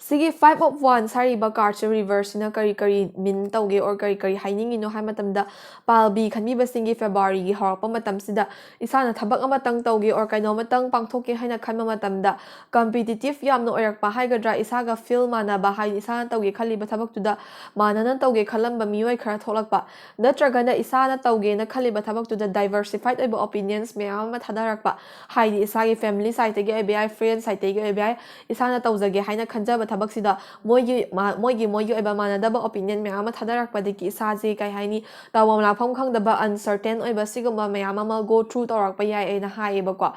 ꯁꯤꯒꯤ Five of Wands ꯍꯥꯏꯔꯤꯕ cardꯁꯦ reverseꯁꯤꯅ ꯀꯔꯤ ꯀꯔꯤ mean ꯇꯧꯒꯦ or ꯀꯔꯤ ꯀꯔꯤ ꯍꯥꯏꯅꯤꯡꯉꯤꯅꯣ ꯍꯥꯏꯕ ꯃꯇꯝꯗ, ꯄꯥꯜꯕꯤ ꯈꯟꯕꯤꯕꯁꯤꯡꯒꯤ Februaryꯒꯤ ꯍꯧꯔꯛꯄ ꯃꯇꯝꯁꯤꯗ ꯏꯁꯥꯅ ꯊꯕꯛ ꯑꯃꯇꯪ ꯇꯧꯒꯦ or ꯀꯩꯅꯣꯃꯇꯪ ꯄꯥꯡꯊꯣꯛꯀꯦ ꯍꯥꯏꯅ ꯈꯟꯕ ꯃꯇꯝꯗ competitive ꯌꯥꯝꯅ ꯑꯣꯏꯔꯛꯄ ꯍꯥꯏꯒꯗ꯭ꯔꯥ, ꯏꯁꯥꯒ field ꯃꯥꯟꯅꯕ, ꯍꯥꯏꯗꯤ ꯏꯁꯥꯅ ꯇꯧꯒꯦ ꯈꯜꯂꯤꯕ ꯊꯕꯛꯇꯨꯗ ꯃꯥꯟꯅꯅ ꯇꯧꯒꯦ ꯈꯜꯂꯝꯕ ꯃꯤꯑꯣꯏ ꯈꯔ ꯊꯣꯛꯂꯛꯄ, ꯅꯠꯇ꯭ꯔꯒꯅ ꯏꯁꯥꯅ ꯇꯧꯒꯦꯅ ꯈꯜꯂꯤꯕ ꯊꯕꯛꯇꯨꯗ diversified ꯑꯣꯏꯕ opinions ꯃꯌꯥꯝ ꯑꯃ ꯊꯥꯗꯔꯛꯄ, ꯍꯥꯏꯗꯤ ꯏꯁꯥꯒꯤ family sideꯇꯒꯤ ꯑꯣꯏꯕ ꯌꯥꯏ, friend sideꯇꯒꯤ ꯑꯣꯏꯕ ꯌꯥꯏ, ꯏꯁꯥꯅ ꯇꯧꯖꯒꯦ ꯍꯥꯏꯅ ꯈꯟꯖꯕ ꯊꯕꯛꯁꯤꯗ ꯃꯣꯏꯒꯤ ꯃꯥ-, ꯃꯣꯏꯒꯤ, ꯃꯣꯏꯒꯤ ꯑꯣꯏꯕ ꯃꯥꯟꯅꯗꯕ opinion ꯃꯌꯥꯝ ꯑꯃ ꯊꯥꯗꯔꯛꯄꯗꯒꯤ ꯏꯁꯥꯁꯦ, ꯀꯩ ꯍꯥꯏꯅꯤ, ꯇꯧꯐꯝ ꯂꯥꯛꯐꯝ ꯈꯪꯗꯕ, uncertain ꯑꯣꯏꯕ, ꯁꯤꯒꯨꯝꯕ ꯃꯌꯥꯝ ꯑꯃ go through ꯇꯧꯔꯛꯄ ꯌꯥꯏ ꯑꯩꯅ ꯍꯥꯏꯌꯦꯕꯀꯣ꯫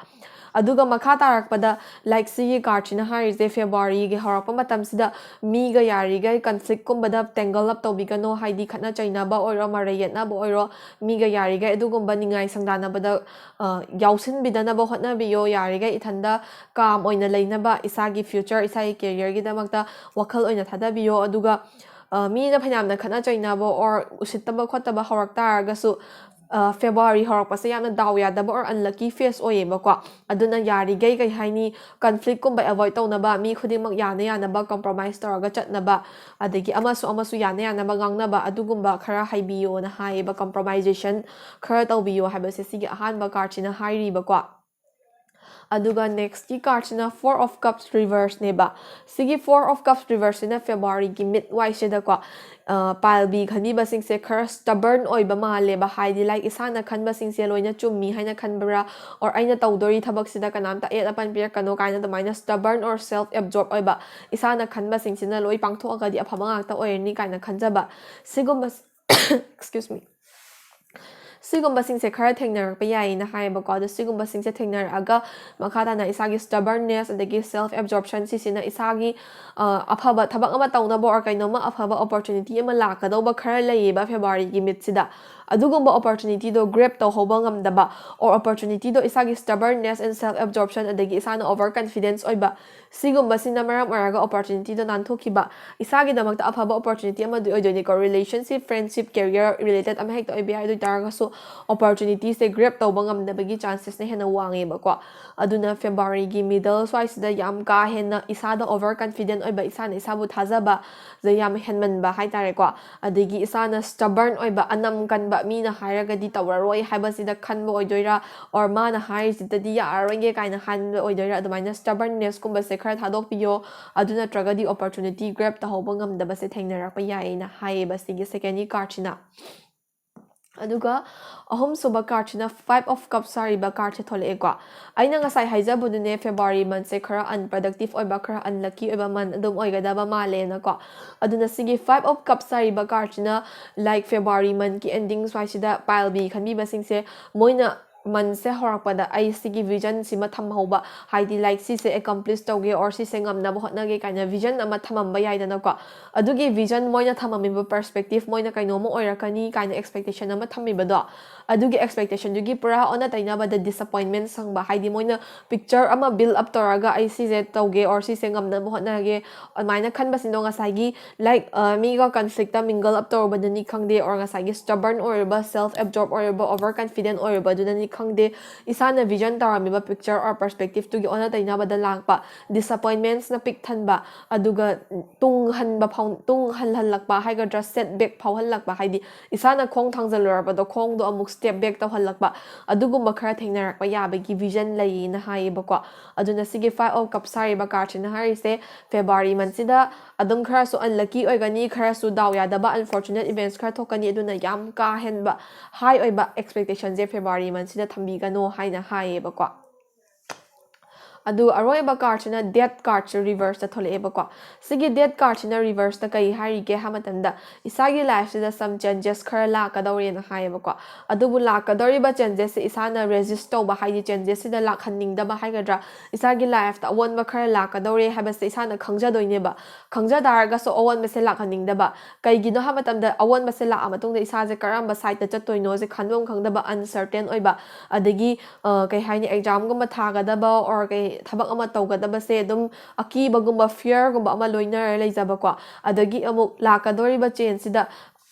ꯑꯗꯨꯒ ꯃꯈꯥ ꯇꯥꯔꯛꯄꯗ, ꯂꯥꯏꯛ, ꯁꯤꯒꯤ ꯀꯥꯔꯠꯁꯤꯅ ꯍꯥꯏꯔꯤꯁꯦ ꯐꯦꯕ꯭ꯔꯨꯋꯥꯔꯤꯒꯤ ꯍꯧꯔꯛꯄ ꯃꯇꯝꯁꯤꯗ ꯃꯤꯒ ꯌꯥꯔꯤꯈꯩ ꯀꯟꯐ꯭ꯂꯤꯛꯀꯨꯝꯕꯗ ꯇꯦꯡꯒꯜ ꯑꯞ ꯇꯧꯕꯤꯒꯅꯣ, ꯍꯥꯏꯗꯤ ꯈꯠꯅ ꯆꯩꯅꯕ ꯑꯣꯏꯔꯣ, ꯃꯔꯩ ꯌꯦꯠꯅꯕ ꯑꯣꯏꯔꯣ, ꯃꯤꯒ ꯌꯥꯔꯤꯈꯩ ꯑꯗꯨꯒꯨꯝꯕ ꯅꯤꯡꯉꯥꯏ ꯁꯪꯗꯥꯅꯕꯗ ꯌꯥꯎꯁꯤꯟꯕꯤꯗꯅꯕ ꯍꯣꯠꯅꯕꯤꯌꯣ꯫ ꯌꯥꯔꯤꯈꯩ ꯏꯊꯟꯗ ꯀꯥꯝ ꯑꯣꯏꯅ ꯂꯩꯅꯕ, ꯏꯁꯥꯒꯤ ꯐ꯭ꯌꯨꯆꯔ, ꯏꯁꯥꯒꯤ ꯀꯦꯔꯤꯌꯔꯒꯤꯗꯃꯛꯇ ꯋꯥꯈꯜ ꯑꯣꯏꯅ ꯊꯥꯗꯕꯤꯌꯣ꯫ ꯑꯗꯨꯒ ꯃꯤꯅ ꯐꯅꯌꯥꯝꯅ ꯈꯠꯅ ꯆꯩꯅꯕ ꯑꯣꯔ ꯎꯁꯤꯠꯇꯕ ꯈꯣꯠꯇꯕ ꯍꯧꯔꯛ ꯇꯥꯔꯒꯁꯨ, ꯐꯦꯕ꯭ꯔꯨꯋꯥꯔꯤ ꯍꯧꯔꯛꯄꯁꯦ ꯌꯥꯝꯅ ꯗꯥꯎ ꯌꯥꯗꯕ ꯑꯣꯔ ꯑꯟꯂꯛꯀꯤ ꯐꯦꯁ ꯑꯣꯏꯌꯦꯕꯀꯣ꯫ ꯑꯗꯨꯅ ꯌꯥꯔꯤꯈꯩ, ꯀꯩ ꯍꯥꯏꯅꯤ, ꯀꯟꯐ꯭ꯂꯤꯛꯀꯨꯝꯕ ꯑꯦꯚꯣꯏꯗ ꯇꯧꯅꯕ, ꯃꯤ ꯈꯨꯗꯤꯡꯃꯛ ꯌꯥꯅ ꯌꯥꯅꯕ ꯀꯝꯄ꯭ꯔꯣꯃꯥꯏꯁ ꯇꯧꯔꯒ ꯆꯠꯅꯕ, ꯑꯗꯒꯤ ꯑꯃꯁꯨ ꯑꯃꯁꯨ ꯌꯥꯅ ꯌꯥꯅꯕ ꯉꯥꯡꯅꯕ, ꯑꯗꯨꯒꯨꯝꯕ ꯈꯔ ꯍꯩꯕꯤꯌꯣꯅ ꯍꯥꯏꯌꯦꯕ꯫ ꯀꯝꯄ꯭ꯔꯣꯃꯥꯏꯖꯦꯁꯟ ꯈꯔ ꯇꯧꯕꯤꯌꯣ ꯍꯥꯏꯕꯁꯦ ꯁꯤꯒꯤ ꯑꯍꯥꯟꯕ ꯀꯥꯔꯠꯁꯤꯅ ꯍꯥꯏꯔꯤꯕꯀꯣ꯫ ꯑꯗꯨꯒ ꯅꯦꯛꯁꯀꯤ ꯀꯥꯔꯠꯁꯤꯅ Four of Cups reverseꯅꯦꯕ꯫ ꯁꯤꯒꯤ Four of Cups reverseꯁꯤꯅ ꯐꯦꯕ꯭ꯔꯨꯋꯥꯔꯤꯒꯤ ꯃꯤꯠ ꯋꯥꯏꯁꯤꯗꯀꯣ, ꯄꯥꯏꯜꯕꯤ ꯈꯟꯕꯤꯕꯁꯤꯡꯁꯦ ꯈꯔ ꯁ꯭ꯇꯕꯔꯟ ꯑꯣꯏꯕ ꯃꯥꯜꯂꯦꯕ꯫ ꯍꯥꯏꯗꯤ, ꯂꯥꯏꯛ, ꯏꯁꯥꯅ ꯈꯟꯕꯁꯤꯡꯁꯦ ꯂꯣꯏꯅ ꯆꯨꯝꯃꯤ ꯍꯥꯏꯅ ꯈꯟꯕ꯭ꯔꯥ, ꯑꯣꯔ ꯑꯩꯅ ꯇꯧꯗꯣꯔꯤ ꯊꯕꯛꯁꯤꯗ ꯀꯅꯥꯝꯇ ꯑꯌꯦꯠ ꯑꯄꯟ ꯄꯤꯔꯛꯀꯅꯣ ꯀꯥꯏꯅ ꯑꯗꯨꯃꯥꯏꯅ ꯁ꯭ꯇꯕꯔꯟ ꯑꯣꯔ ꯁꯦꯜꯐ ꯑꯦꯕꯖꯣꯔꯞ ꯑꯣꯏꯕ, ꯏꯁꯥꯅ ꯈꯟꯕꯁꯤꯡꯁꯤꯅ ꯂꯣꯏ ꯄꯥꯡꯊꯣꯛꯑꯒꯗꯤ ꯑꯐꯕ ꯉꯥꯛꯇ ꯑꯣꯏꯔꯅꯤ ꯀꯥꯏꯅ ꯈꯟꯖꯕ, ꯁꯤꯒꯨꯝꯕ excuse me, ꯁꯤꯒꯨꯝꯕꯁꯤꯡꯁꯦ ꯈꯔ ꯊꯦꯡꯅꯔꯛꯄ ꯌꯥꯏꯌꯦꯅ ꯍꯥꯏꯌꯦꯕꯀꯣ꯫ ꯑꯗꯣ ꯁꯤꯒꯨꯝꯕꯁꯤꯡꯁꯦ ꯊꯦꯡꯅꯔꯛꯑꯒ ꯃꯈꯥ ꯇꯥꯅ ꯏꯁꯥꯒꯤ stubbornness ꯑꯗꯒꯤ self absorption, ꯁꯤꯁꯤꯅ ꯏꯁꯥꯒꯤ ꯑꯐꯕ ꯊꯕꯛ ꯑꯃ ꯇꯧꯅꯕ ꯑꯣꯔ ꯀꯩꯅꯣꯝꯃ ꯑꯐꯕ opportunity ꯑꯃ ꯂꯥꯛꯀꯗꯧꯕ ꯈꯔ ꯂꯩꯌꯦꯕ ꯐꯦꯕ꯭ꯔꯨꯋꯥꯔꯤꯒꯤ ꯃꯤꯠꯁꯤꯗ꯫ ꯑꯗꯨꯒꯨꯝꯕ opportunityꯗꯣ grab ꯇꯧꯍꯧꯕ ꯉꯝꯗꯕ, ꯑꯣꯔ opportunityꯗꯣ ꯏꯁꯥꯒꯤ stubbornness and self absorption ꯑꯗꯒꯤ ꯏꯁꯥꯅ over confidence ꯑꯣꯏꯕ, ꯁꯤꯒꯨꯝꯕꯁꯤꯅ ꯃꯔꯝ ꯑꯣꯏꯔꯒ opportunityꯗꯣ ꯅꯥꯟꯊꯣꯛꯈꯤꯕ꯫ ꯏꯁꯥꯒꯤꯗꯃꯛꯇ ꯑꯐꯕ opportunity ꯑꯃꯗꯤ ꯑꯣꯏꯗꯣꯏꯅꯤꯀꯣ꯫ Relationship, friendship, career related ꯑꯃ ꯍꯦꯛꯇ ꯑꯣꯏꯕ ꯌꯥꯏ꯫ ꯑꯗꯨ ꯑꯣꯏ ꯇꯥꯔꯒꯁꯨ opportunityꯁꯦ grab ꯇꯧꯕ ꯉꯝꯗꯕꯒꯤ chancesꯅ ꯍꯦꯟꯅ ꯋꯥꯡꯉꯦꯕꯀꯣ꯫ ꯑꯗꯨꯅ ꯐꯦꯕ꯭ꯔꯨꯋꯥꯔꯤꯒꯤ middle ꯁ꯭ꯋꯥꯏꯁꯤꯗ ꯌꯥꯝ ꯀꯥ ꯍꯦꯟꯅ ꯏꯁꯥꯗ over confident ꯑꯣꯏꯕ, ꯏꯁꯥꯅ ꯏꯁꯥꯕꯨ ꯊꯥꯖꯕꯁꯦ ꯌꯥꯝ ꯍꯦꯟꯃꯟꯕ ꯍꯥꯏꯇꯥꯔꯦꯀꯣ꯫ ꯑꯗꯒꯤ ꯏꯁꯥꯅ stubborn ꯑꯣꯏꯕ, ꯑꯅꯝ ꯀꯟꯕ, ꯃꯤꯅ ꯍꯥꯏꯔꯒꯗꯤ ꯇꯧꯔꯔꯣꯏ ꯍꯥꯏꯕꯁꯤꯗ ꯈꯟꯕ ꯑꯣꯏꯗꯣꯏꯔꯥ, or ꯃꯥꯅ ꯍꯥꯏꯔꯤꯁꯤꯗꯗꯤ ꯌꯥꯔꯔꯣꯏꯒꯦ ꯀꯥꯏꯅ ꯈꯟꯕ ꯑꯣꯏꯗꯣꯏꯔꯥ, ꯑꯗꯨꯃꯥꯏꯅ stubbornnessꯀꯨꯝꯕꯁꯦ ꯈꯔ ꯊꯥꯗꯣꯛꯄꯤꯌꯣ꯫ ꯑꯗꯨ ꯅꯠꯇ꯭ꯔꯒꯗꯤ opportunity grab ꯇꯧꯍꯧꯕ ꯉꯝꯗꯕꯁꯦ ꯊꯦꯡꯅꯔꯛꯄ ꯌꯥꯏꯌꯦꯅ ꯍꯥꯏꯌꯦꯕ ꯁꯤꯒꯤ secondꯒꯤ cardꯁꯤꯅ꯫ ꯑꯗꯨꯒ ꯑꯍꯨꯝꯁꯨꯕ cardꯁꯤꯅ Five of Cups ꯁꯥꯔꯤꯕ cardꯁꯦ ꯊꯣꯛꯂꯛꯑꯦꯀꯣ꯫ ꯑꯩꯅ ꯉꯁꯥꯏ ꯍꯥꯏꯖꯕꯗꯨꯅꯦ, February monthꯁꯦ ꯈꯔ unproductive ꯑꯣꯏꯕ, ꯈꯔ unlucky ꯑꯣꯏꯕ month ꯑꯗꯨꯝ ꯑꯣꯏꯒꯗꯕ ꯃꯥꯜꯂꯦꯅꯀꯣ꯫ ꯑꯗꯨꯅ ꯁꯤꯒꯤ Five of Cups ꯁꯥꯔꯤꯕ cardꯁꯤꯅ, like, February monthꯀꯤ ending ꯁ꯭ꯋꯥꯏꯁꯤꯗ ꯄꯥꯏꯜꯕꯤ ꯈꯟꯕꯤꯕꯁꯤꯡꯁꯦ ꯃꯣꯏꯅ ꯃꯟꯁꯦ ꯍꯧꯔꯛꯄꯗ ꯑꯩ ꯁꯤꯒꯤ ꯚꯤꯖꯟꯁꯤꯃ ꯊꯝꯍꯧꯕ, ꯍꯥꯏꯗꯤ ꯂꯥꯏꯛ ꯁꯤꯁꯦ ꯑꯦꯀꯝꯄ꯭ꯂꯤꯁ ꯇꯧꯒꯦ ꯑꯣꯔ ꯁꯤꯁꯦ ꯉꯝꯅꯕ ꯍꯣꯠꯅꯒꯦ ꯀꯥꯏꯅ ꯚꯤꯖꯟ ꯑꯃ ꯊꯝꯃꯝꯕ ꯌꯥꯏꯗꯅꯀꯣ꯫ ꯑꯗꯨꯒꯤ ꯚꯤꯖꯟ ꯃꯣꯏꯅ ꯊꯝꯃꯝꯃꯤꯕ ꯄꯔꯁꯄꯦꯛꯇꯤꯞ ꯃꯣꯏꯅ ꯀꯩꯅꯣꯝꯃ ꯑꯣꯏꯔꯛꯀꯅꯤ ꯀꯥꯏꯅ ꯑꯦꯛꯁꯄꯦꯛꯇꯦꯁꯟ ꯑꯃ ꯊꯝꯃꯤꯕꯗꯣ, ꯑꯗꯨꯒꯤ ꯑꯦꯛꯁꯄꯦꯛꯇꯦꯁꯟꯗꯨꯒꯤ ꯄꯨꯔꯥ ꯑꯣꯟꯅ ꯇꯩꯅꯕꯗ ꯗꯤꯁꯑꯄꯣꯏꯟꯃꯦꯟ ꯐꯪꯕ, ꯍꯥꯏꯗꯤ ꯃꯣꯏꯅ ꯄꯤꯛꯆꯔ ꯑꯃ ꯕꯤꯜ ꯑꯞ ꯇꯧꯔꯒ ꯑꯩ ꯁꯤꯁꯦ ꯇꯧꯒꯦ ꯑꯣꯔ ꯁꯤꯁꯦ ꯉꯝꯅꯕ ꯍꯣꯠꯅꯔꯒꯦ ꯑꯗꯨꯃꯥꯏꯅ ꯈꯟꯕꯁꯤꯡꯗꯣ ꯉꯁꯥꯏꯒꯤ ꯂꯥꯏꯛ ꯃꯤꯒ ꯀꯟꯐ꯭ꯂꯤꯛꯇ ꯃꯤꯡꯒꯜ ꯑꯞ ꯇꯧꯔꯨꯕꯗꯅꯤ ꯈꯪꯗꯦ, ꯑꯣꯔ ꯉꯁꯥꯏꯒꯤ ꯁ꯭ꯇꯕꯔꯟ ꯑꯣꯏꯔꯨꯕ, ꯁꯦꯜꯐ ꯑꯦꯕꯖꯣꯔꯕ ꯑꯣꯏꯔꯨꯕ, ꯑꯣꯚꯔ ꯀꯟꯐꯤꯗꯦꯟ ꯑꯣꯏꯔꯨꯕꯗꯨꯅꯅꯤ ꯈꯪꯗꯦ, ꯏꯁꯥꯅ ꯚꯤꯖꯟ ꯇꯧꯔꯝꯃꯤꯕ ꯄꯤꯛꯆꯔ ꯑꯣꯔ ꯄꯔꯁꯄꯦꯛꯇꯤꯞꯇꯨꯒꯤ ꯑꯣꯟꯅ ꯇꯩꯅꯕꯗ ꯂꯥꯛꯄ, ꯗꯤꯁꯑꯄꯣꯏꯟꯃꯦꯟꯁꯅ ꯄꯤꯛ ꯊꯟꯕ, ꯑꯗꯨꯒ ꯇꯨꯡ ꯍꯟꯕ ꯐꯥꯎ ꯇꯨꯡ ꯍꯜꯍꯜꯂꯛꯄ ꯍꯥꯏꯒꯗ꯭ꯔꯥ, ꯁꯦꯠ ꯕꯦꯛ ꯐꯥꯎꯍꯜꯂꯛꯄ, ꯍꯥꯏꯗꯤ ꯏꯁꯥꯅ ꯈꯣꯡ ꯊꯥꯡꯖꯜꯂꯨꯔꯕꯗꯣ ꯈꯣꯡꯗꯣ ꯑꯃꯨꯛ ꯁ꯭ꯇꯦꯞ ꯕꯦꯛ ꯇꯧꯍꯜꯂꯛꯄ, ꯑꯗꯨꯒꯨꯝꯕ ꯈꯔ ꯊꯦꯡꯅꯔꯛꯄ ꯌꯥꯕꯒꯤ ꯚꯤꯖꯟ ꯂꯩꯌꯦꯅ ꯍꯥꯏꯌꯦꯕꯀꯣ꯫ ꯑꯗꯨꯅ ꯁꯤꯒꯤ Five of Cups ꯍꯥꯏꯔꯤꯕ ꯀꯥꯔꯠꯁꯤꯅ ꯍꯥꯏꯔꯤꯁꯦ ꯐꯦꯕ꯭ꯔꯨꯋꯥꯔꯤ ꯃꯟꯁꯤꯗ ꯑꯗꯨꯝ ꯈꯔꯁꯨ ꯑꯟꯂꯛꯀꯤ ꯑꯣꯏꯒꯅꯤ, ꯈꯔꯁꯨ ꯗꯥꯎ ꯌꯥꯗꯕ, ꯑꯟꯐꯣꯔꯆꯨꯅꯦꯠ ꯏꯚꯦꯟꯠꯁ ꯈꯔ ꯊꯣꯛꯀꯅꯤ꯫ ꯑꯗꯨꯅ ꯌꯥꯝ ꯀꯥ ꯍꯦꯟꯕ ꯍꯥꯏ ꯑꯣꯏꯕ ꯑꯦꯛꯁꯄꯦꯛꯇꯦꯁꯟꯁꯦ ꯐꯦꯕ꯭ꯔꯨꯋꯥꯔꯤ ꯃꯟꯁꯤꯗ ꯊꯝꯕꯤꯒꯅꯣ ꯍꯥꯏꯅ ꯍꯥꯏꯌꯦꯕꯀꯣ꯫ ꯑꯗꯨ ꯑꯔꯣꯏꯕ ꯀꯥꯔꯠꯁꯤꯅ ꯗꯦꯠ ꯀꯥꯔꯠꯁꯦ ꯔꯤꯚꯔꯁꯇ ꯊꯣꯛꯂꯛꯑꯦꯕꯀꯣ꯫ ꯁꯤꯒꯤ ꯗꯦꯠ ꯀꯥꯔꯠꯁꯤꯅ ꯔꯤꯚꯔꯁꯇ ꯀꯩ ꯍꯥꯏꯔꯤꯒꯦ ꯍꯥꯏꯕ ꯃꯇꯝꯗ, ꯏꯁꯥꯒꯤ ꯂꯥꯏꯐꯁꯤꯗ ꯁꯝ ꯆꯦꯟꯖꯦꯁ ꯈꯔ ꯂꯥꯛꯀꯗꯧꯔꯦꯅ ꯍꯥꯏꯌꯦꯕꯀꯣ꯫ ꯑꯗꯨꯕꯨ ꯂꯥꯛꯀꯗꯧꯔꯤꯕ ꯆꯦꯟꯖꯦꯁꯁꯦ ꯏꯁꯥꯅ ꯔꯦꯖꯤꯁ ꯇꯧꯕ, ꯍꯥꯏꯗꯤ ꯆꯦꯟꯖꯦꯁꯁꯤꯗ ꯂꯥꯛꯍꯟꯅꯤꯡꯗꯕ ꯍꯥꯏꯒꯗ꯭ꯔꯥ, ꯏꯁꯥꯒꯤ ꯂꯥꯏꯐꯇ ꯑꯑꯣꯟꯕ ꯈꯔ ꯂꯥꯛꯀꯗꯧꯔꯦ ꯍꯥꯏꯕꯁꯦ ꯏꯁꯥꯅ ꯈꯪꯖꯗꯣꯏꯅꯦꯕ꯫ ꯈꯪꯖ ꯇꯥꯔꯒꯁꯨ ꯑꯑꯣꯟꯕꯁꯦ ꯂꯥꯛꯍꯟꯅꯤꯡꯗꯕ꯫ ꯀꯩꯒꯤꯅꯣ ꯍꯥꯏꯕ ꯃꯇꯝꯗ, ꯑꯑꯣꯟꯕꯁꯦ ꯂꯥꯛꯑ ꯃꯇꯨꯡꯗ ꯏꯁꯥꯁꯦ ꯀꯔꯝꯕ ꯁꯥꯏꯠꯇ ꯆꯠꯇꯣꯏꯅꯣꯁꯦ ꯈꯟꯐꯝ ꯈꯪꯗꯕ, ꯑꯟꯁꯔꯇꯦꯟ ꯑꯣꯏꯕ, ꯑꯗꯒꯤ ꯑ, ꯀꯩ ꯍꯥꯏꯅꯤ, ꯑꯦꯛꯖꯥꯝꯒꯨꯝꯕ ꯊꯥꯒꯗꯕ ꯑꯣꯔ ꯀꯩ ꯊꯕꯛ ꯑꯃ ꯇꯧꯒꯗꯕꯁꯦ ꯑꯗꯨꯝ ꯑꯀꯤꯕꯒꯨꯝꯕ, ꯐꯤꯌꯔꯒꯨꯝꯕ ꯑꯃ ꯂꯣꯏꯅꯔ ꯂꯩꯖꯕꯀꯣ꯫ ꯑꯗꯒꯤ ꯑꯃꯨꯛ ꯂꯥꯛꯀꯗꯧꯔꯤꯕ ꯆꯦꯟꯖꯁꯤꯗ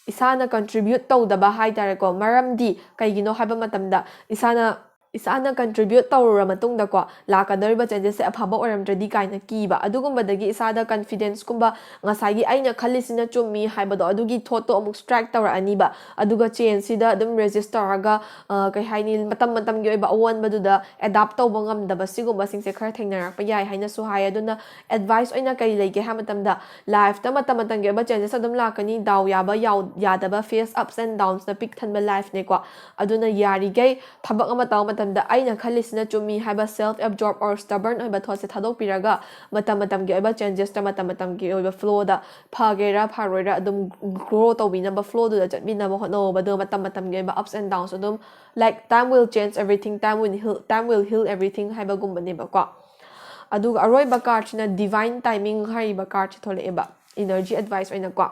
ꯏꯁꯥꯅ ꯀꯟꯇ꯭ꯔꯤꯕ꯭ꯌꯨꯠ ꯇꯧꯗꯕ ꯍꯥꯏ ꯇꯥꯔꯦꯀꯣ꯫ ꯃꯔꯝꯗꯤ ꯀꯩꯒꯤꯅꯣ ꯍꯥꯏꯕ ꯃꯇꯝꯗ, ꯏꯁꯥꯅ ꯏꯁꯥꯅ ꯀꯟꯇ꯭ꯔꯤꯕ꯭ꯌꯨꯠ ꯇꯧꯔꯨꯔ ꯃꯇꯨꯡꯗꯀꯣ, ꯂꯥꯛꯀꯗꯧꯔꯤꯕ ꯆꯦꯟꯖꯦꯁꯁꯦ ꯑꯐꯕ ꯑꯣꯏꯔꯝꯗ꯭ꯔꯗꯤ ꯀꯥꯏꯅ ꯀꯤꯕ, ꯑꯗꯨꯒꯨꯝꯕꯗꯒꯤ ꯏꯁꯥꯗ ꯀꯟꯐꯤꯗꯦꯟꯁꯀꯨꯝꯕ, ꯉꯁꯥꯏꯒꯤ ꯑꯩꯅ ꯈꯜꯂꯤꯁꯤꯅ ꯆꯨꯝꯃꯤ ꯍꯥꯏꯕꯗꯣ, ꯑꯗꯨꯒꯤ ꯊꯣꯠꯇꯣ ꯑꯃꯨꯛ ꯁ꯭ꯇ꯭ꯔꯥꯏꯛ ꯇꯧꯔꯛꯑꯅꯤꯕ꯫ ꯑꯗꯨꯒ ꯆꯦꯟꯖꯁꯤꯗ ꯑꯗꯨꯝ ꯔꯦꯖꯤꯁ ꯇꯧꯔꯒ, ꯑ, ꯀꯩ ꯍꯥꯏꯅꯤ, ꯃꯇꯝ ꯃꯇꯝꯒꯤ ꯑꯣꯏꯕ ꯑꯑꯣꯟꯕꯗꯨꯗ ꯑꯦꯗꯥꯞ ꯇꯧꯕ ꯉꯝꯗꯕ, ꯁꯤꯒꯨꯝꯕꯁꯤꯡꯁꯦ ꯈꯔ ꯊꯦꯡꯅꯔꯛꯄ ꯌꯥꯏ ꯍꯥꯏꯅꯁꯨ ꯍꯥꯏ꯫ ꯑꯗꯨꯅ ꯑꯦꯗꯚꯥꯏꯁ ꯑꯣꯏꯅ ꯀꯔꯤ ꯂꯩꯒꯦ ꯍꯥꯏꯕ ꯃꯇꯝꯗ, ꯂꯥꯏꯐꯇ ꯃꯇꯝ ꯃꯇꯝꯒꯤ ꯑꯣꯏꯕ ꯆꯦꯟꯖꯦꯁ ꯑꯗꯨꯝ ꯂꯥꯛꯀꯅꯤ, ꯗꯥꯎ ꯌꯥꯕ ꯌꯥꯎ-, ꯌꯥꯗꯕ, ꯐꯦꯁ ꯑꯞꯁ ꯑꯦꯟ ꯗꯥꯎꯟꯁꯅ ꯄꯤꯛ ꯊꯟꯕ ꯂꯥꯏꯐꯅꯦꯀꯣ꯫ ꯑꯗꯨꯅ ꯌꯥꯔꯤꯈꯩ ꯊꯕꯛ ꯑꯃ ꯇꯧꯕ ꯃꯇꯝꯗ ꯑꯩꯅ ꯈꯜꯂꯤꯁꯤꯅ ꯆꯨꯝꯃꯤ ꯍꯥꯏꯕ self absorbed or stubborn ꯑꯣꯏꯕ ꯊꯣꯠꯁꯦ ꯊꯥꯗꯣꯛꯄꯤꯔꯒ ꯃꯇꯝ ꯃꯇꯝꯒꯤ ꯑꯣꯏꯕ changesꯇ ꯃꯇꯝ ꯃꯇꯝꯒꯤ ꯑꯣꯏꯕ flowꯗ ꯐꯒꯦꯔꯥ ꯐꯔꯣꯏꯔꯥ ꯑꯗꯨꯝ grow ꯇꯧꯕꯤꯅꯕ flowꯗꯨꯗ ꯆꯠꯃꯤꯟꯅꯕ ꯍꯣꯠꯅꯧꯕ꯫ ꯑꯗꯨꯒ ꯃꯇꯝ ꯃꯇꯝꯒꯤ ꯑꯣꯏꯕ ups and downs ꯑꯗꯨꯝ, like, time will change everything, time will heal, time will heal everything ꯍꯥꯏꯕꯒꯨꯝꯕꯅꯦꯕꯀꯣ꯫ ꯑꯗꯨꯒ ꯑꯔꯣꯏꯕ cardꯁꯤꯅ divine timing ꯍꯥꯏꯔꯤꯕ cardꯁꯦ ꯊꯣꯛꯂꯛꯑꯦꯕ, energy advice ꯑꯣꯏꯅꯀꯣ꯫